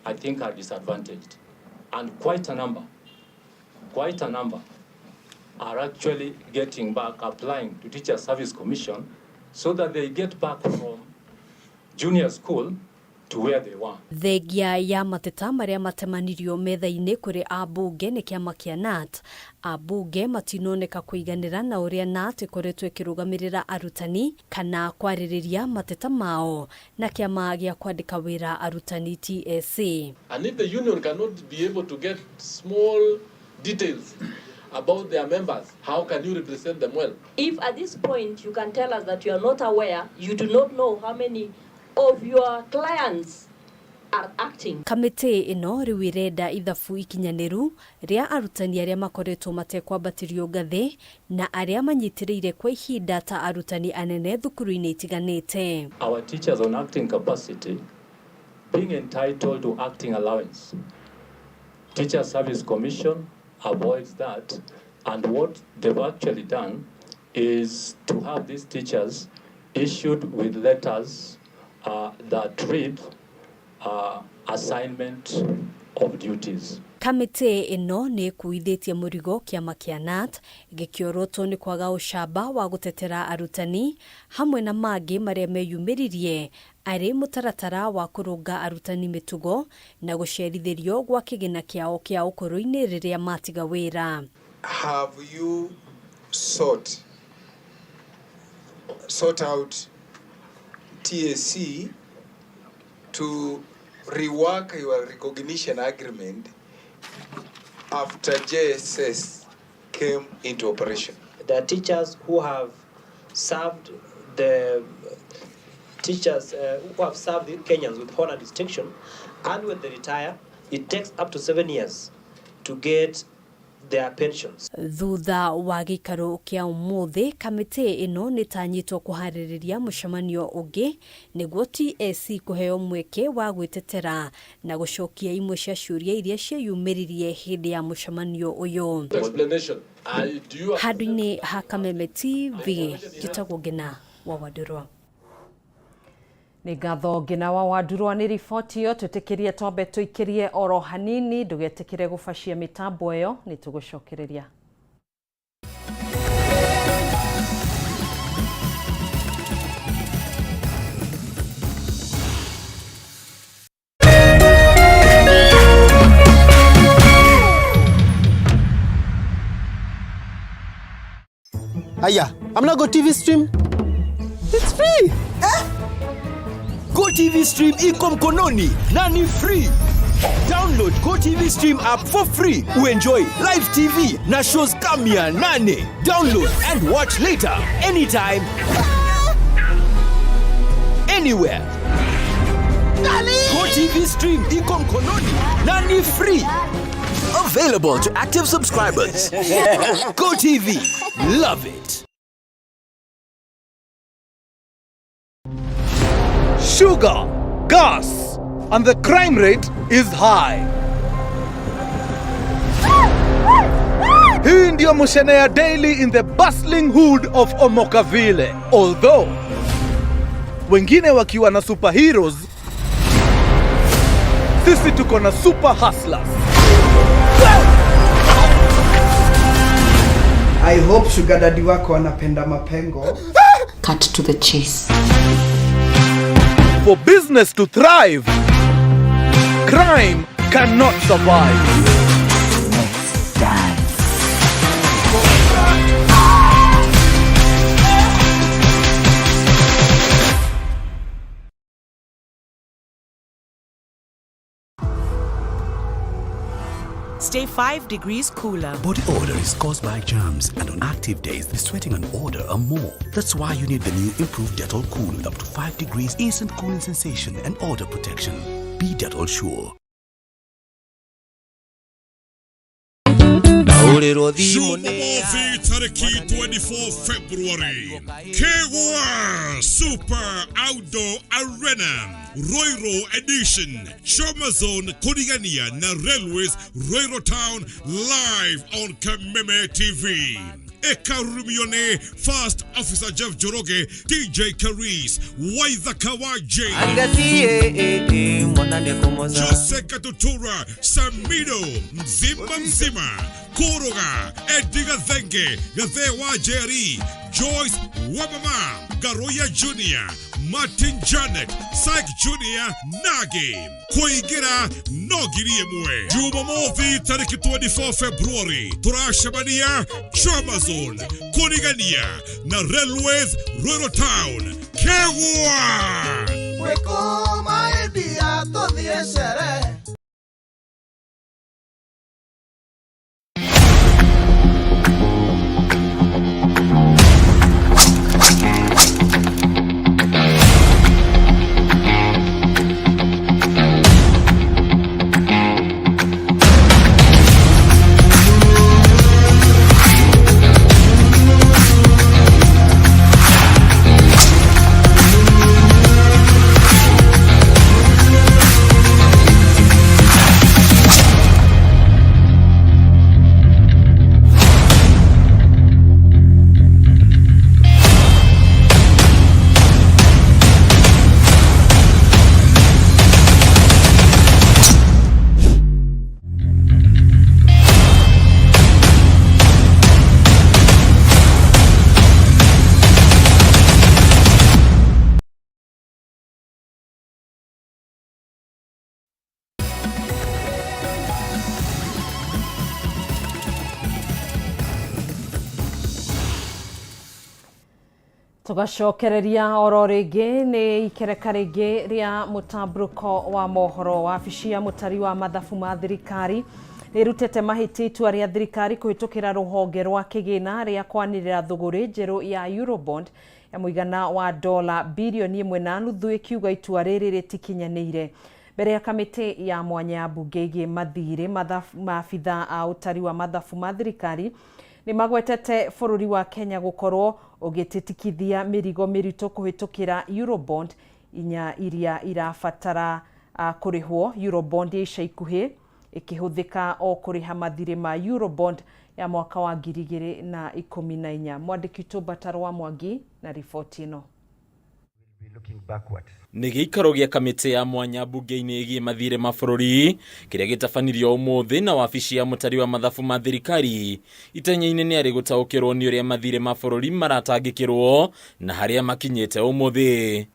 Speaker 2: I think, are disadvantaged. And quite a number are actually getting back, applying to Teacher Service Commission so that they get back from junior school to where they were.
Speaker 19: Thengia ya mateta marĩa matemanirio metha-inĩ kũrĩ ambunge nĩ kĩama kĩa KNUT, ambunge matinoneka kũiganĩra na ũrĩa KNUT ĩkoretwo ĩkĩrũgamĩrĩra arutani kana kwarĩrĩria mateta mao na kĩama gĩa kwandĩka wĩra arutani TSC.
Speaker 6: And if the union cannot be able to get small details about their members, how can you represent them well?
Speaker 4: If at this point you can tell us that you are not aware, you do not know how many of your clients are acting.
Speaker 19: Kamĩtĩ ĩno rĩu ĩrenda ithabu ikinyanĩru rĩa arutani arĩa makoretwo matekwambatĩrio ngathĩ na arĩa manyitĩrĩire kwa ihinda ta arutani anene thukuru-inĩ itiganĩte.
Speaker 2: Our teachers on acting capacity being entitled to acting allowance. Teacher Service Commission avoids that, and what they've actually done is to have these teachers issued with letters that read assignment of duties.
Speaker 19: Kamĩtĩ ĩno nĩ ĩkuithĩtie mũrigo kĩama kĩa KNUT gĩkĩorotwo nĩ kwaga ũcamba wa gũtetera arutani hamwe na mangĩ marĩa meyumĩririe arĩ mũtaratara wa kũrũnga arutani mĩtugo na gũcerithĩrio gwa kĩgĩna kĩao kĩa ũkũrũ-inĩ rĩrĩa matiga wĩra.
Speaker 9: Have you sought out TSC to rework your recognition agreement after JSS came into operation?
Speaker 10: There are teachers who have served the teachers who have served the Kenyans with honor distinction, and when they retire, it takes up to 7 years to get their pensions.
Speaker 19: Thutha wa gĩikaro kĩa ũmũthĩ, kamĩtĩ ĩno nĩtanyĩtwo kũharĩrĩria mũcemanio ũngĩ nĩguo TSC kũheo mweke wa gwĩtetera na gũcokia imwe cia ciũria iria cieyumĩririe hĩndĩ ya mũcemanio ũyũ.
Speaker 6: Explanation. I, do you
Speaker 19: Handũ-inĩ ha Kameme TV, njĩtagwo Ngina wa Wandũrwa.
Speaker 1: Nĩ ngatho Ngina wa Wandũrwa nĩ riboti ĩyo. Twĩtĩkĩrie twambe tũikĩrie oro hanini, ndũgetĩkĩre gũbacia mĩtambo ĩyo, nĩ tũgũcokereria.
Speaker 11: Aya, I'm not Go TV stream. It's free.
Speaker 17: Go TV stream iko mkononi na ni free. Download Go TV stream app for free. Uenjoy live TV na shows kama 800. Download and watch later anytime, anywhere. Go TV stream iko mkononi na ni free. Available to active subscribers. Go TV. Love it.
Speaker 12: Sugar, gas, and the crime rate is high. Get your mushene daily in the bustling hood of Omokaville. Although wengine wakiwa na superheroes, sisi tuko na super hustlers.
Speaker 14: I hope sugar daddy wako anapenda mapengo.
Speaker 12: Cut to the chase. For business to thrive, crime cannot survive.
Speaker 15: Stay 5 degrees cooler.
Speaker 16: Body odor is caused by germs, and on active days, the sweating and odor are more. That's why you need the new improved Dettol Cool with up to 5 degrees instant cooling sensation and odor protection. Be Dettol sure.
Speaker 18: Jumamothi tariki 24 February, Kegwa Super Outdoor Arena, Roiro Edition, Chomazone Kurigania na Railways Roiro Town live on Kameme TV. Ekarumione, First Officer Jeff Joroge, DJ Karis, Waitha Kawaje, Jose Katutura, Samido, Mzima Mzima, Koroga, Eddie Gathenge, Gathewa Jerry, Joyce Wamama, Garoya Jr., Martin Janet, Syke Jr., Nagi, Kuingira no ngiri ĩmwe Jumamothi tarĩki 24 February tũracemania Chomazone kũrigania na Railways Ruiru Town Kegwa.
Speaker 21: Wĩkũmaendia tũthiĩ sherehe.
Speaker 1: Tugacokereria oro rĩngĩ nĩ ikereka rĩngĩ rĩa mũtambũrũko wa mohoro. Wabici ya mũtari wa mathabu ma thirikari nĩrutĩte mahĩtia itua rĩa thirikari kũhĩtũkĩra rũhonge rwa kĩgĩna rĩa kwanĩrĩra thũgũrĩ njerũ ya Eurobond ya mũigana wa dola birioni 1.5 ĩkiuga itua rĩrĩ rĩtikinyanĩire. Mbere ya kamĩtĩ ya mwanya ya mbunge ĩgiĩ mathirĩ, maabitha a ũtari wa mathabu ma thirikari nĩ magwetete bũrũri wa Kenya gũkorwo ũgĩtitikithia mĩrigo mĩritũ kũhĩtũkĩra Eurobond inya iria irabatara kũrĩhwo. Eurobond ya ica ikuhĩ ĩkĩhũthĩka o kũrĩha mathirĩ ma Eurobond ya mwaka wa 2014. Mwandĩki witũ Mbataro wa Mwangi na riboti ĩno.
Speaker 17: Nĩ gĩikaro gĩa kamĩtĩ ya mwanya mbunge-inĩ ĩgiĩ mathirĩ ma bũrũri kĩrĩa gĩtabanirio ũmũthĩ na wabici ya mũtari wa mathabu ma thirikari. Itanya-inĩ nĩ arĩ gũtaũkĩrwo nĩ ũrĩa mathirĩ ma bũrũri maratangĩkĩrwo na harĩa makinyĩte ũmũthĩ.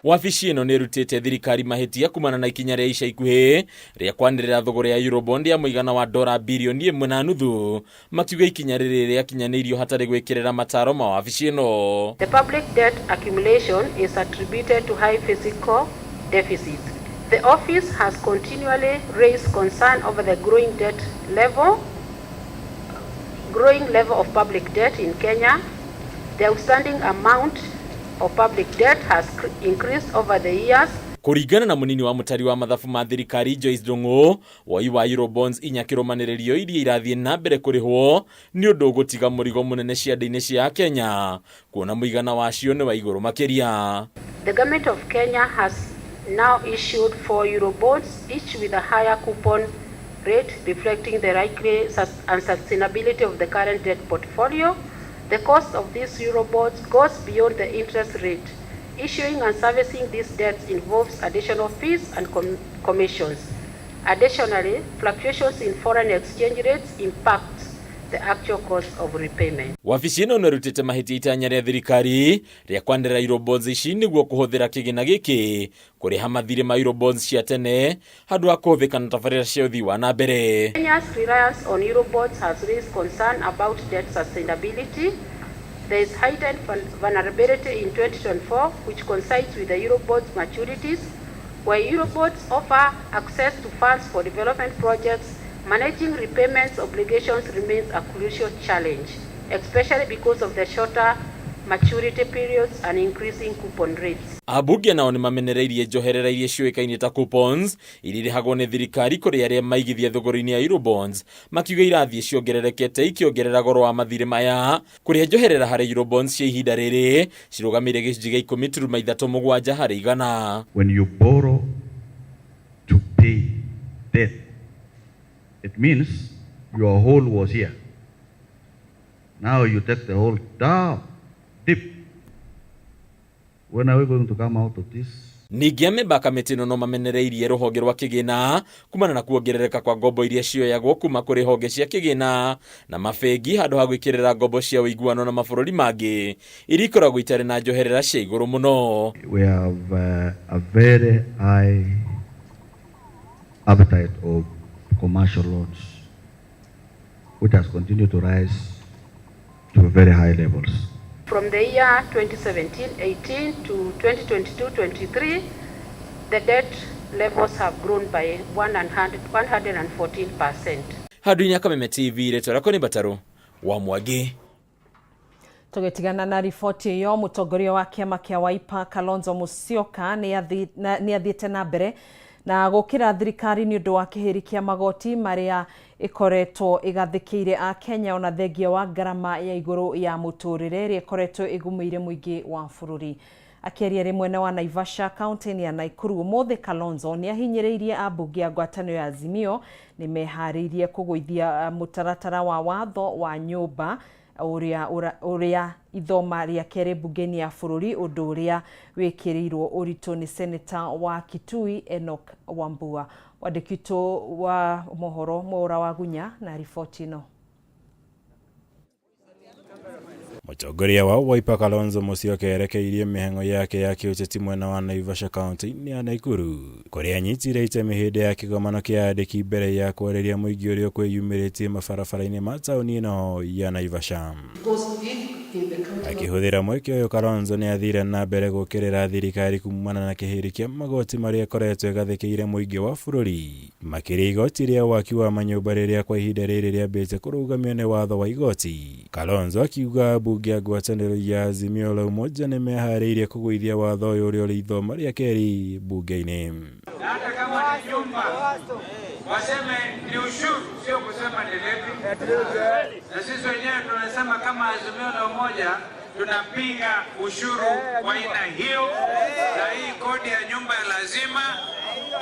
Speaker 17: Wabici ĩno nĩ ĩrutĩte thirikari mahĩtia kumana na ikinya rĩa ica ikuhĩ rĩa kwanĩrĩra thũgũrĩ ya Eurobond ya mũigana wa dola birioni 1.5, makiuga ikinya rĩrĩ rĩakinyanĩirio hatarĩ gwĩkĩrĩra mataro ma wabici ĩno.
Speaker 22: The public debt accumulation is attributed to high fiscal deficit. The office has continually raised concern over the growing debt level, growing level of public debt in Kenya. The outstanding amount of public debt has increased over the years.
Speaker 17: Kũringana na mũnini wa mũtari wa mathabu ma thirikari Joyce Ndung'u, woi wa Eurobonds inya kĩrũmanĩrĩrio iria irathiĩ na mbere kũrĩhwo nĩ ũndũ ũgũtiga mũrigo mũnene ciande-inĩ cia Kenya, kuona mũigana wacio nĩ wa igũrũ makĩria.
Speaker 22: The government of Kenya has now issued 4 Eurobonds, each with a higher coupon rate, reflecting the likely unsustainability of the current debt portfolio. The cost of these Eurobonds goes beyond the interest rate. Issuing and servicing these debts involves additional fees and commissions. Additionally, fluctuations in foreign exchange rates impact the actual cost of repayment.
Speaker 5: Wabici ĩno nĩrutĩte mahĩtia itanya rĩa thirikari rĩa kwanĩrĩra Eurobonds ici nĩguo kũhũthĩra kĩgĩna gĩkĩ kũrĩha mathirĩ ma Eurobonds cia tene handũ ha kũhũthĩka na tabarĩra cia ũthii wa na mbere.
Speaker 22: Kenya's reliance on Eurobonds has raised concern about debt sustainability. There is heightened vulnerability in 2024, which coincides with the Eurobonds maturities, where Eurobonds offer access to funds for development projects. Managing repayments obligations remains a crucial challenge, especially because of the shorter maturity periods and increasing coupon rates.
Speaker 5: Ambunge nao nĩmamenereirie njoherera iria ciũĩkaine ta coupons iria irĩhagwo nĩ thirikari kũrĩ arĩa maigithia thogora-inĩ ya Eurobonds makiuga irathiĩ ciongererekete ikĩongerera goro wa mathirĩ maya kũrĩa njoherera harĩ Eurobonds cia ihinda rĩrĩ cirũgamĩire gĩcunjĩ gĩa 10.37 harĩ igana.
Speaker 7: When you borrow to pay debt, it means your hole was here. Now you take the hole down, deep. When are we going to come out of this?
Speaker 5: Ningĩ amemba a kamĩtĩ ĩno no mamenereirie rũhonge rwa kĩgĩna kumana na kuongerereka kwa ngombo iria cioyagwo kuma kũrĩ honge cia kĩgĩna na mabengi handũ ha gwĩkĩrĩra ngombo cia ũiguano na mabũrũri mangĩ iria ikoragwo itarĩ na njoherera cia igũrũ mũno.
Speaker 7: We have a very high appetite of commercial loans, which has continued to rise to very high levels.
Speaker 22: From the year 2017-18 to 2022-23, the debt levels have grown by 114%.
Speaker 5: Handũ-inĩ Kameme TV rĩtwa rĩakwa nĩ Mbatarũ wa Mwangi.
Speaker 1: Tũgĩtigana na riboti ĩyo, mũtongoria wa kĩama kĩa Wiper Kalonzo Musyoka nĩ athiĩte na mbere na gũkĩra thirikari nĩ ũndũ wa kĩhĩri kĩa magoti marĩa ĩkoretwo ĩgathĩkĩire Akenya ona thengia wa ngarama ya igũrũ ya mũtũrĩre ĩrĩa ĩkoretwo ĩgũmĩire mũingĩ wa bũrũri. Akĩaria rĩ mwena wa Naivasha kaunti-inĩ ya Nakuru ũmũthĩ, Kalonzo nĩ ahinyĩrĩirie ambunge a ngwatanĩro ya Azimio nĩ meharĩirie kũgũithia mũtaratara wa watho wa nyũmba ũrĩa ithoma rĩa kerĩ mbunge-inĩ ya bũrũri, ũndũ ũrĩa wĩkĩrĩirwo ũritũ nĩ seneta wa Kitui Enoch Wambua. Mwandĩki witũ wa mohoro Mwaura Wagunya na riboti ĩno.
Speaker 20: Mũtongoria wa Wiper Kalonzo Musyoka erekeirie mĩhang'o yake ya kĩũteti mwena wa Naivasha kaunti-inĩ ya Nakuru kũrĩa anyitire itemi hĩndĩ ya kĩgomano kĩa andĩki mbere ya kwarĩria mũingĩ ũrĩa ũkwĩyumĩrĩtie mabarabara-inĩ ma taũni ĩno ya Naivasha. Akĩhũthĩra mweke ũyũ, Kalonzo nĩ athire na mbere gũũkĩrĩra thirikari kumana na kĩhĩri kĩa magoti marĩa ĩkoretwo ĩgathĩkĩire mũingĩ wa bũrũri, makĩria igoti rĩa waki wa manyũmba rĩrĩa kwa ihinda rĩrĩ rĩambĩte kũrũgamio nĩ watho wa igoti. Kalonzo akiuga mbunge ya ngwatanĩro ya Azimio la Umoja nĩ meharĩirie kũgũithia watho ũyũ ũrĩa ũrĩ ithoma rĩa kerĩ mbunge-inĩ.
Speaker 23: Hata kama ni nyumba waseme ni ushuru, sio kusema ni levy. Na sisi wenyewe tunasema kama Azimio la Umoja tunapinga ushuru wa aina hiyo, na hii kodi ya nyumba ya lazima.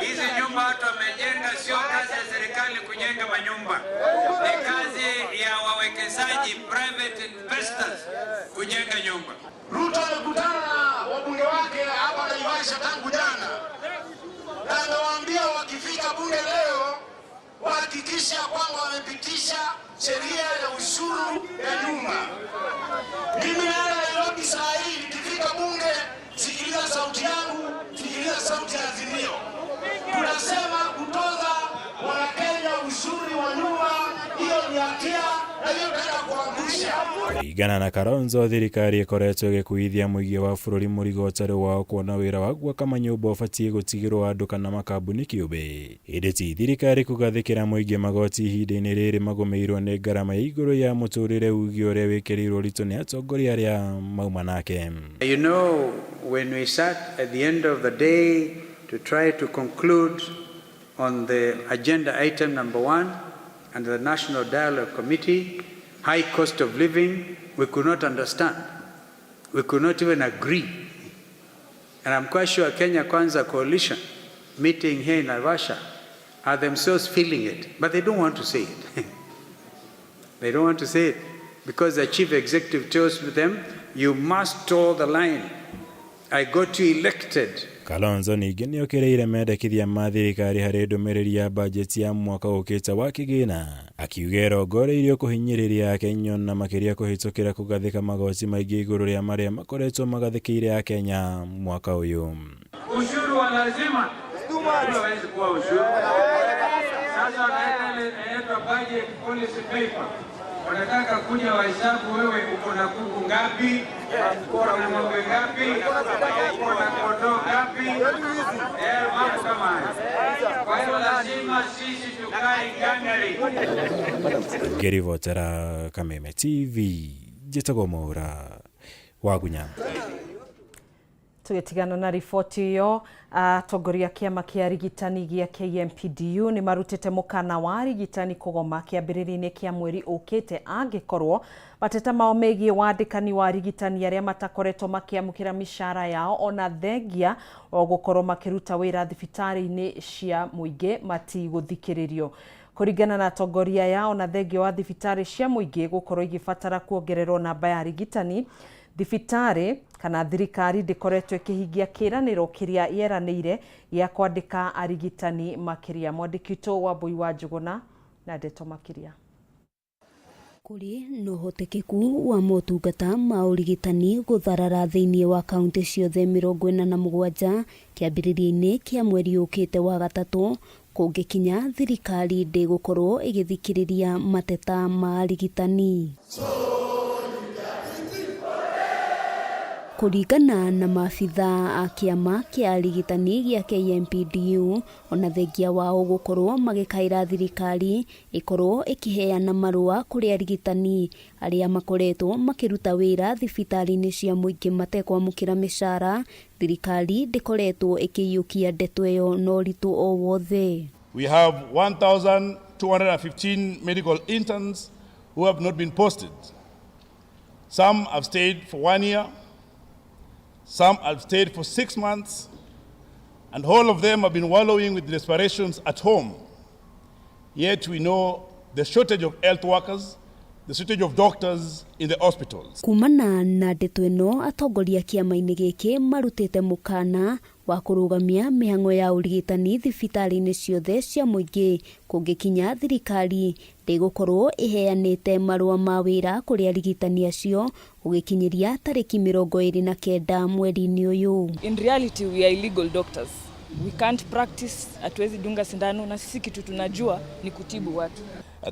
Speaker 23: Hizi nyumba watu wamejenga, sio kazi ya serikali kujenga manyumba, ni kazi ya wawekezaji private investors kujenga nyumba.
Speaker 27: Ruto amekutana na wabunge wake hapa Naivasha tangu jana, na amewaambia wakifika bunge leo wahakikisha kwamba wamepitisha sheria ya ushuru ya nyumba. Mimi naenda Nairobi saa hii, nikifika bunge, sikiliza sauti yangu, sikiliza sauti ya Azimio. Tunasema kutoza Wanakenya ushuru wa nyumba, hiyo ni hatia na hiyo tunaenda kuangusha.
Speaker 20: Kũringana na Kalonzo, thirikari ĩkoretwo ĩgĩkuithia mũingĩ wa bũrũri mũrigo ũtarĩ wao kuona wĩra wa gwaka manyũmba ũbatiĩ gũtigĩrwo andũ kana makambuni kĩũmbe, ĩndĩ ti thirikari kũgathĩkĩra mũingĩ magoti ihinda-inĩ rĩrĩ magũmĩirwo nĩ ngarama ya igũrũ ya mũtũrĩre, uge ũrĩa wĩkĩrĩirwo ũritũ nĩ atongoria arĩa mauma nake.
Speaker 23: You know, when we sat at the end of the day to try to conclude on the agenda item number 1 and the National Dialogue Committee, high cost of living, we could not understand. We could not even agree. And I'm quite sure Kenya Kwanza coalition meeting here in Naivasha are themselves feeling it, but they don't want to say it. They don't want to say it because the chief executive tells them, you must toe the line. I got you elected.
Speaker 20: Kalonzo ningĩ nĩ okĩrĩire mendekithia ma thirikari harĩ ndũmĩrĩri ya bajeti ya mwaka ũkĩte wa kĩgĩna, akiuga ĩrongoreirio kũhinyĩrĩria Akenya na makĩria kũhĩtũkĩra kũgathĩka magoti maingĩ igũrũ rĩa marĩa makoretwo magathĩkĩire Akenya mwaka ũyũ.
Speaker 23: Ushuru wa lazima hawezi kuwa ushuru. Sasa wanaweka ile inaitwa budget policy paper, wanataka kuja wahesabu wewe uko na kuku ngapi, uko na ng'ombe ngapi, uko na kondoo ngapi, mambo kama hayo. Kwa hiyo lazima sisi tukae ngangari.
Speaker 20: Ngĩribotera Kameme TV, njĩtagwo Mwaura wa Gunya.
Speaker 1: Tũgĩtigana na riboti ĩyo, atongoria a kĩama kĩa arigitani gĩa KMPDU nĩ marutĩte mũkana wa arigitani kũgoma kĩambĩrĩria-inĩ kĩa mweri ũkĩte angĩkorwo mateta mao megiĩ wandĩkani wa arigitani arĩa matakoretwo makĩamũkĩra mĩcara yao ona thengia o gũkorwo makĩruta wĩra thibitarĩ-inĩ cia mũingĩ matigũthikĩrĩrio. Kũringana na atongoria aya, ona thengia wa thibitarĩ cia mũingĩ gũkorwo igĩbatara kuongererwo namba ya arigitani, thibitarĩ kana thirikari ndĩkoretwo ĩkĩhingia kĩĩranĩro kĩrĩa yeranĩire gĩa kwandĩka arigitani makĩria. Mwandĩki witũ Wambui wa Njũgũna na ndeto makĩria.
Speaker 19: Kũrĩ na ũhotekeku wa motungata ma ũrigitani gũtharara thĩinĩ wa kaunti ciothe 47 kĩambĩrĩria-inĩ kĩa mweri ũkĩte wa gatatũ kũngĩkinya thirikari ndĩgũkorwo ĩgĩthikĩrĩria mateta ma arigitani. Kũringana na maabithaa a kĩama kĩa arigitani gĩa KMPDU, ona thengia wao gũkorwo magĩkaĩra thirikari ĩkorwo ĩkĩheana marũa kũrĩ arigitani arĩa makoretwo makĩruta wĩra thibitarĩ-inĩ cia mũingĩ matekwamũkĩra mĩcara, thirikari ndĩkoretwo ĩkĩiyũkia ndeto ĩyo na ũritũ o wothe.
Speaker 3: We have 1,215 medical interns who have not been posted. Some have stayed for 1 year, some have stayed for 6 months, and all of them have been wallowing with desperations at home. Yet we know the shortage of health workers, the shortage of doctors in the hospitals.
Speaker 19: Kumana na ndeto ĩno, atongoria kĩama-inĩ gĩkĩ marutĩte mũkana wa kũrũgamia mĩhang'o ya ũrigitani thibitarĩ-inĩ ciothe cia mũingĩ kũngĩkinya thirikari ndĩgũkorwo ĩheanĩte marũa ma wĩra kũrĩ arigitani acio gũgĩkinyĩria tarĩki 29 mweri-inĩ ũyũ.
Speaker 4: In reality, we are illegal doctors. We can't practice, hatuwezi dunga sindano, na sisi kitu tunajua ni kutibu watu.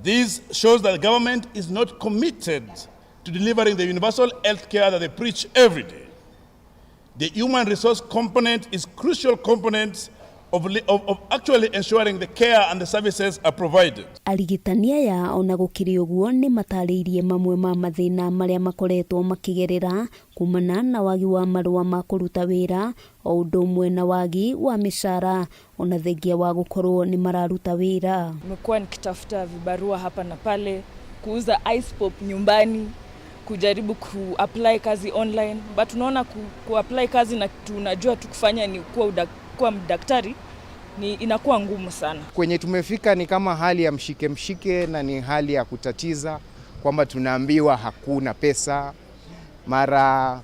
Speaker 3: This shows that the government is not committed to delivering the universal health care that they preach every day. The human resource component is crucial component of actually ensuring the care and the services are provided.
Speaker 19: Arigitani aya ona gũkĩrĩ ũguo nĩ matarĩirie mamwe ma mathĩna marĩa makoretwo makĩgerera kumana na wagi wa marũa ma kũruta wĩra o ũndũ ũmwe na wagi wa mĩcara ona thengia wa gũkorwo nĩ mararuta wĩra.
Speaker 4: Nimekuwa nikitafuta vibarua hapa na pale, kuuza ice pop nyumbani, kujaribu ku-apply kazi online, but unaona ku-apply kazi na tunajua tu kufanya ni kuwa mdaktari ni inakuwa ngumu sana.
Speaker 9: Kwenye tumefika ni kama hali ya mshike mshike na ni hali ya kutatiza kwamba tunaambiwa hakuna pesa, mara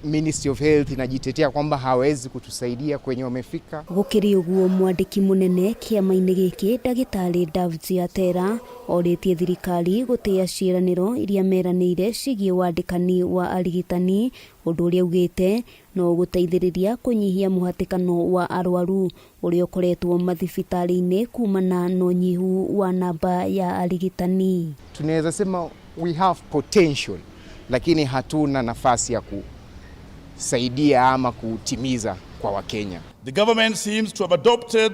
Speaker 9: Ministry of Health inajitetea kwamba hawezi kutusaidia kwenye wamefika.
Speaker 19: Gũkĩrĩ ũguo, mwandĩki mũnene kĩama-inĩ gĩkĩ ndagĩtarĩ Davji Atera orĩtie thirikari gũtĩa ciĩranĩro iria meranĩire ciĩgiĩ wandĩkani wa arigitani, ũndũ ũrĩa augĩte no ũgũteithĩrĩria kũnyihia mũhatĩkano wa arwaru ũrĩa ũkoretwo mathibitarĩ-inĩ kumana na ũnyihu wa namba ya arigitani.
Speaker 9: Tunaweza sema we have potential, lakini hatuna nafasi ya kusaidia ama kutimiza kwa Wakenya.
Speaker 3: The government seems to have adopted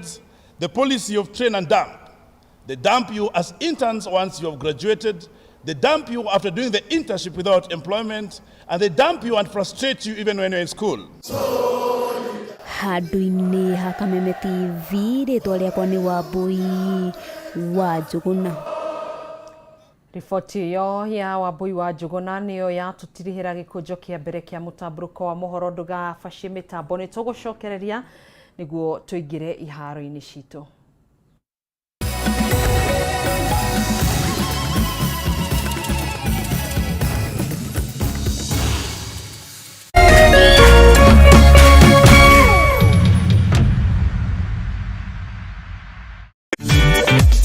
Speaker 3: the policy of train and dump. They dump you as interns once you have graduated, they dump you after doing the internship without employment, and they dump you and frustrate you even when you're in school.
Speaker 19: Handũ-inĩ ha Kameme TV, rĩtwa rĩakwa nĩ Wambui wa Njũgũna.
Speaker 1: Riboti ĩyo ya Wambui wa Njũgũna nĩyo yatũtirihĩra gĩkũnjo kĩa mbere kĩa mũtambũrũko wa mohoro. Ndũgabacie mĩtambo, nĩ tũgũcokereria nĩguo tũingĩre iharo-inĩ citũ.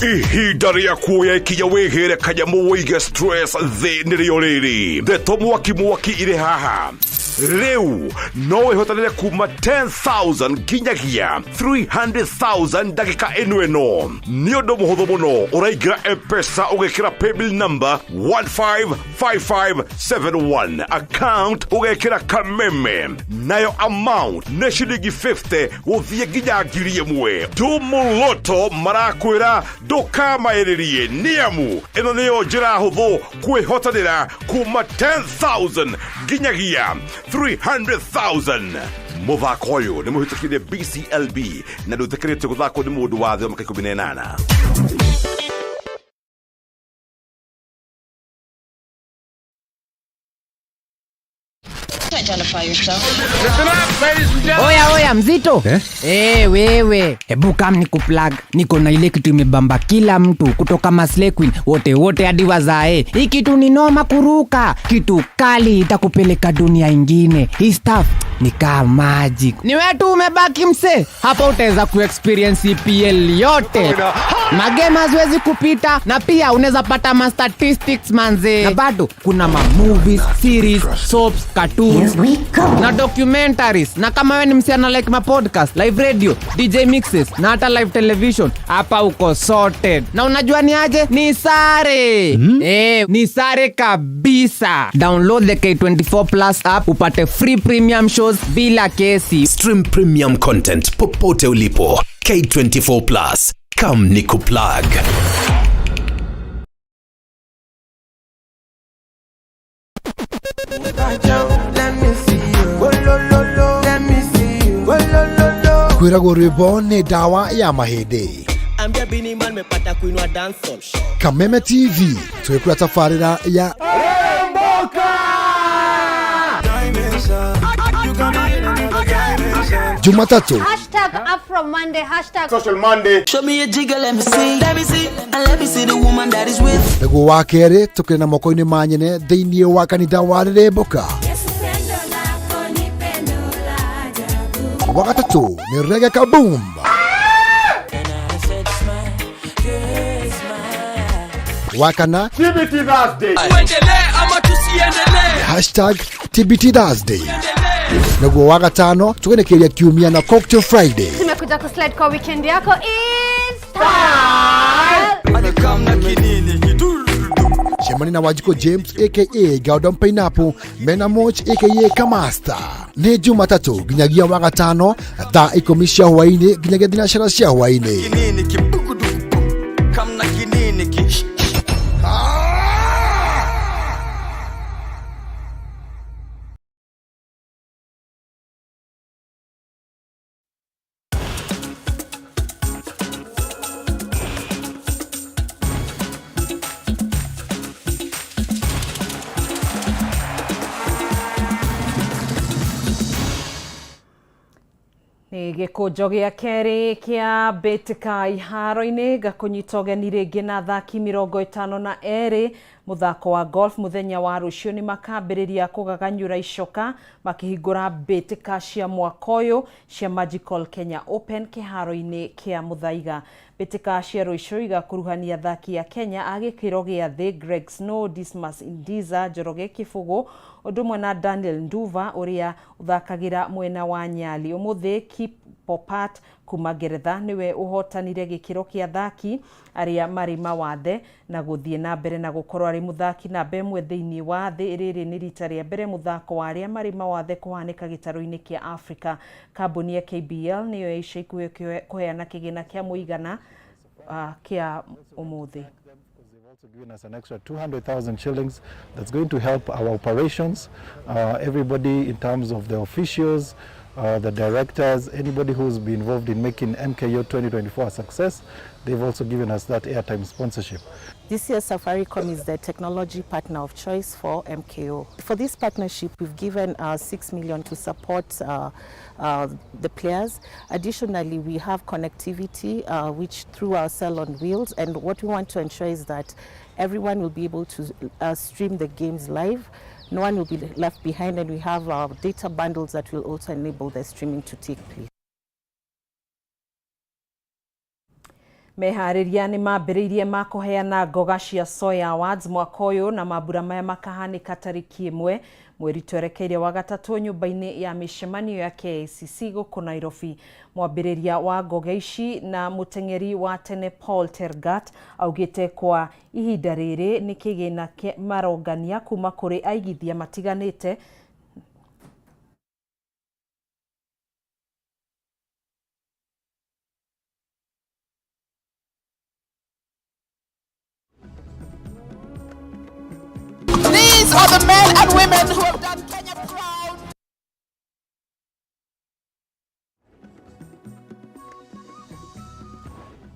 Speaker 18: Ihinda rĩa kuoya ikinya wĩhĩre kanyamũ wĩige stress thĩ nĩrĩo rĩrĩ. Ndeto mwaki mwaki irĩ haha. Rĩu no wĩhotanĩre kuma 10,000 nginyagia 300,000 ndagĩka ĩno ĩno. Nĩ ũndũ mũhũthũ mũno, ũraingĩra M-Pesa ũgekĩra paybill number 155571, account ũgekĩra Kameme, nayo amount nĩ ciringi 50 gũthiĩ nginya 1,000. Tumuloto marakwĩra ndũkamaĩrĩrie, nĩamu ĩno nĩyo njĩra hũthũ kwĩhotanĩra kuma 10,000 nginyagia 300,000. Mũthako ũyũ nĩ mũhĩtũkire BCLB na ndũtĩkĩrĩtio gũthakwo nĩ mũndũ wa thĩ wa mĩaka 18.
Speaker 15: Identify yourself.
Speaker 2: Oya oya mzito eh? Eh, wewe hebu kam ni kuplug, niko na ile kitu imebamba kila mtu kutoka Maslay Queen wote wote hadi wazae. Hii kitu ni noma kuruka, kitu kali itakupeleka dunia ingine. Hii stuff ni kama magic. Ni wewe tu umebaki mse, hapa utaweza kuexperience EPL yote, magame haziwezi kupita, na pia unaweza pata ma statistics manze, na bado kuna ma movies, series, soaps, cartoons na documentaries. Na kama wewe ni msichana like ma podcast, live radio, DJ mixes na hata live television, hapa uko sorted. Na unajua ni aje? Ni sare. Eh, ni sare kabisa. Download the K24 Plus app upate free premium shows bila kesi.
Speaker 16: Stream premium content popote ulipo. K24 Plus. Come nikuplug.
Speaker 8: Kwĩragwo rwĩmbo nĩ ndawa ya mahĩndĩ.
Speaker 10: Ambia Bini Man mepata kuinua dancehall.
Speaker 8: Kameme TV twĩkũra tabarĩra ya Jumatatu
Speaker 13: Hashtag Afro Monday, hashtag
Speaker 8: Social Monday.
Speaker 10: Show me a jigger, let me see. Let me see. And let me see the woman that is with.
Speaker 8: Nĩguo wa kerĩ tũkĩrĩ na moko-inĩ ma nyene thĩinĩ wa kanitha wa Rĩrĩmbũka. Wa gatatũ nĩ Reggae Kaboom. Wa kana
Speaker 24: TBT Thursday. Tuendelee ama tusiendelee?
Speaker 8: Hashtag TBT Thursday. Naguo wa gatano tũgenekeria kiumia na Cocktail Friday.
Speaker 13: Tumekuja kuslide kwa weekend yako is style.
Speaker 8: Cemania na Wanjikũ James aka Gordon Pineapple mena Moch aka Kamasta. Nĩ Jumatatũ nginyagia wa gatano thaa 10 cia hwaĩ-inĩ nginyagia thinacara cia hwaĩ-inĩ.
Speaker 10: Kinini kibukuduku. Kamna kinini ki.
Speaker 1: Nĩ gĩkũnjo gĩa kerĩ kĩa mbĩtĩka iharo-inĩ ngakũnyita ũgeni rĩngĩ na athaki 52 mũthako wa golf mũthenya wa rũciũ nĩ makambĩrĩria kũgaganyũra icoka makĩhingũra mbĩtĩka cia mwaka ũyũ cia Magical Kenya Open kĩharo-inĩ kĩa Muthaiga. Mbĩtĩka cia rũciũ igakuruhania athaki a Kenya a gĩkĩro gĩa thĩ Greg Snow, Dismas Indiza, Njoroge Kĩbũgũ ũndũ ũmwe na Daniel Nduva ũrĩa ũthakagĩra mwena wa Nyali. Ũmũthĩ Kip Popat kuma Ngeretha nĩwe ũhotanire gĩkĩro kĩa athaki arĩa marĩ mawathe na gũthiĩ na mbere na gũkorwo arĩ mũthaki namba ĩmwe thĩinĩ wa thĩ. Rĩrĩ nĩ rita rĩa mbere mũthako wa arĩa marĩ mawathe kũhanĩka gĩtarũ-inĩ kĩa Afrika. Kambuni ya KBL nĩyo ya ica ikuhĩ kũheana kĩgĩna kĩa mũigana kĩa ũmũthĩ.
Speaker 25: Given us an extra 200,000 shillings that's going to help our operations, everybody in terms of the officials, the directors, anybody who's been involved in making MKO 2024 a success. They've also given us that airtime sponsorship.
Speaker 15: This year, Safaricom is the technology partner of choice for MKO. For this partnership, we've given 6 million to support the players. Additionally, we have connectivity, which through our cell on wheels, and what we want to ensure is that everyone will be able to stream the games live. No one will be left behind, and we have our data bundles that will also enable the streaming to take place.
Speaker 1: Meharĩria nĩ mambĩrĩirie ma kũheana ngoga cia Soya Awards mwaka ũyũ na mambura maya makahanĩka tarĩki ĩmwe mweri twerekeire wa gatatũ nyũmba-inĩ ya mĩcemanio ya KICC gũkũ Nairobi. Mwambĩrĩria wa ngoga ici na mũteng'eri wa tene Paul Tergat augĩte kwa ihinda rĩrĩ nĩ kĩgĩna marongania kuma kũrĩ aigithia matiganĩte.
Speaker 6: These are the men and women who have done Kenya proud.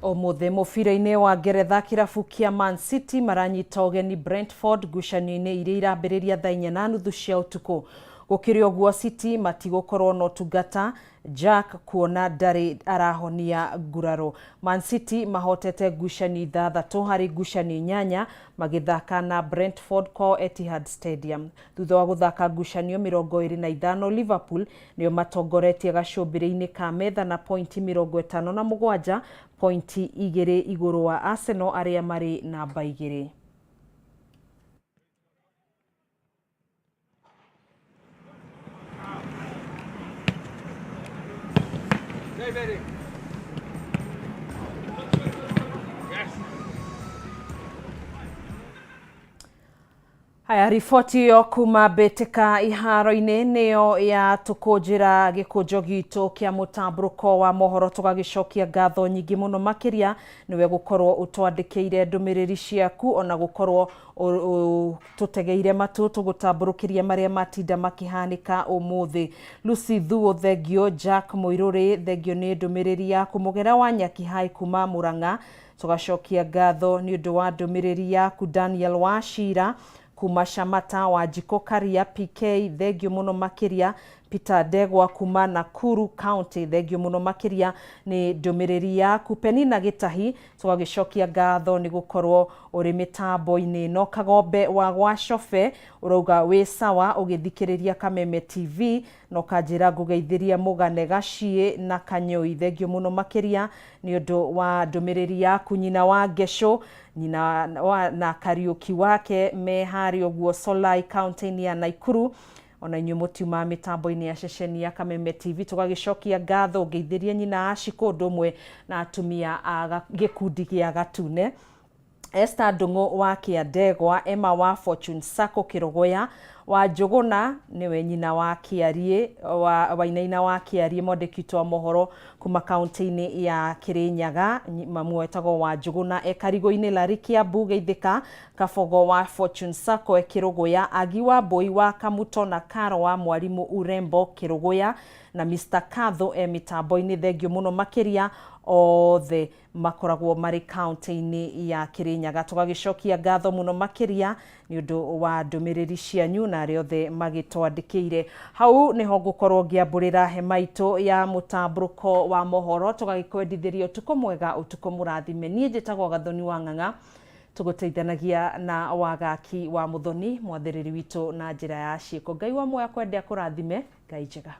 Speaker 1: Ũmũthĩ mũbira-inĩ wa Ngeretha kĩrabu kĩa Man City maranyita ũgeni Brentford ngucanio-inĩ iria irambĩrĩria thaa inya na nuthu cia ũtukũ. Gũkĩrĩ ũguo City matigũkorwo na ũtungata Jack kuona ndarĩ arahonia nguraro. Man City mahotete ngucanio ithathatũ harĩ ngucanio inyanya magĩthaka na Brentford kwao Etihad Stadium. Thutha wa gũthaka ngucanio 25 Liverpool nĩo matongoretie gacũmbĩrĩ-inĩ ka metha na pointi 57, pointi 2 igũrũ wa Arsenal arĩa marĩ namba 2. Haya, riboti ĩyo kuma mbĩtĩka iharo-inĩ nĩyo ya tũkũnjĩra gĩkũnjo gitũ kĩa mũtambũrũko wa mohoro. Tũgagĩcokia ngatho nyingĩ mũno makĩria nĩwe gũkorwo ũtwandĩkĩire ndũmĩrĩri ciaku ona gũkorwo tũtegeire matũ tũgũtambũrũkĩria marĩa matinda makĩhanĩka ũmũthĩ. Lucy Thuo thengio, Jack Mũirũrĩ thengio nĩ ndũmĩrĩri yaku, Mũgera wa Nyakihai kuma Mũrang'a tũgacokia ngatho nĩ ũndũ wa ndũmĩrĩri yaku, Daniel Wachira kuma Shamata, Wanjikũ Karia PK thengio mũno makĩria, Peter Ndegwa kuma Nakuru County thengio mũno makĩria nĩ ndũmĩrĩri yaku, Penina Gĩtahi tũgagĩcokia ngatho nĩ gũkorwo ũrĩ mĩtambo-inĩ ĩno, Kagombe wa Gwacobe ũrauga wĩ sawa ũgĩthikĩrĩria Kameme TV na ũkanjĩra ngũgeithĩria Mũgane Gaciĩ na Kanyũi thengio mũno makĩria nĩ ũndũ wa ndũmĩrĩri yaku, nyina wa Ngecũ nyina wa na Kariũki wake me harĩa ũguo Solai kaunti-inĩ ya Nakuru. Ona inyuĩ mũtiuma mĩtambo-inĩ ya ceceni ya Kameme TV tũgagĩcokia ngatho ngeithĩrie nyina Ashiko ũndũ ũmwe na atumia a gĩkundi gĩa Gatune. Esther Ndung'u wa Kĩandegwa, Emma wa Fortune Sacco Kĩrogoya, wa Njũgũna nĩwe nyina wa Kĩariĩ wa Wainaina wa Kĩariĩ mwandĩki witũ wa mohoro kuma kaunti-inĩ ya Kĩrĩnyaga, mamu wetagwo wa Njũgũna e Karigũ-inĩ, Larry Kĩambu Geithĩka Kabogo wa Fortune Sacco e Kĩrũgũya, Agi wa Mbũi wa Kamuto na Karo wa Mwarimũ Urembo Kĩrũgũya na Mr Katho e mĩtambo-inĩ thengio mũno makĩria othe makoragwo marĩ kaunti-inĩ ya Kĩrĩnyaga. Tũgagĩcokia ngatho mũno makĩria nĩ ũndũ wa ndũmĩrĩri cianyu na arĩa othe magĩtwandĩkĩire. Hau nĩho ngũkorwo ngĩambũrĩra hema itũ ya mũtambũrũko wa mohoro, tũgagĩkwendithĩria ũtukũ mwega, ũtukũ mũrathime. Niĩ njĩtagwo Gathoni wa Ng'ang'a, tũgũteithanagia na Wagaki wa Mũthoni mwathĩrĩri witũ na njĩra ya ciĩko. Ngai wa muoyo akwende akũrathime. Ngai njega.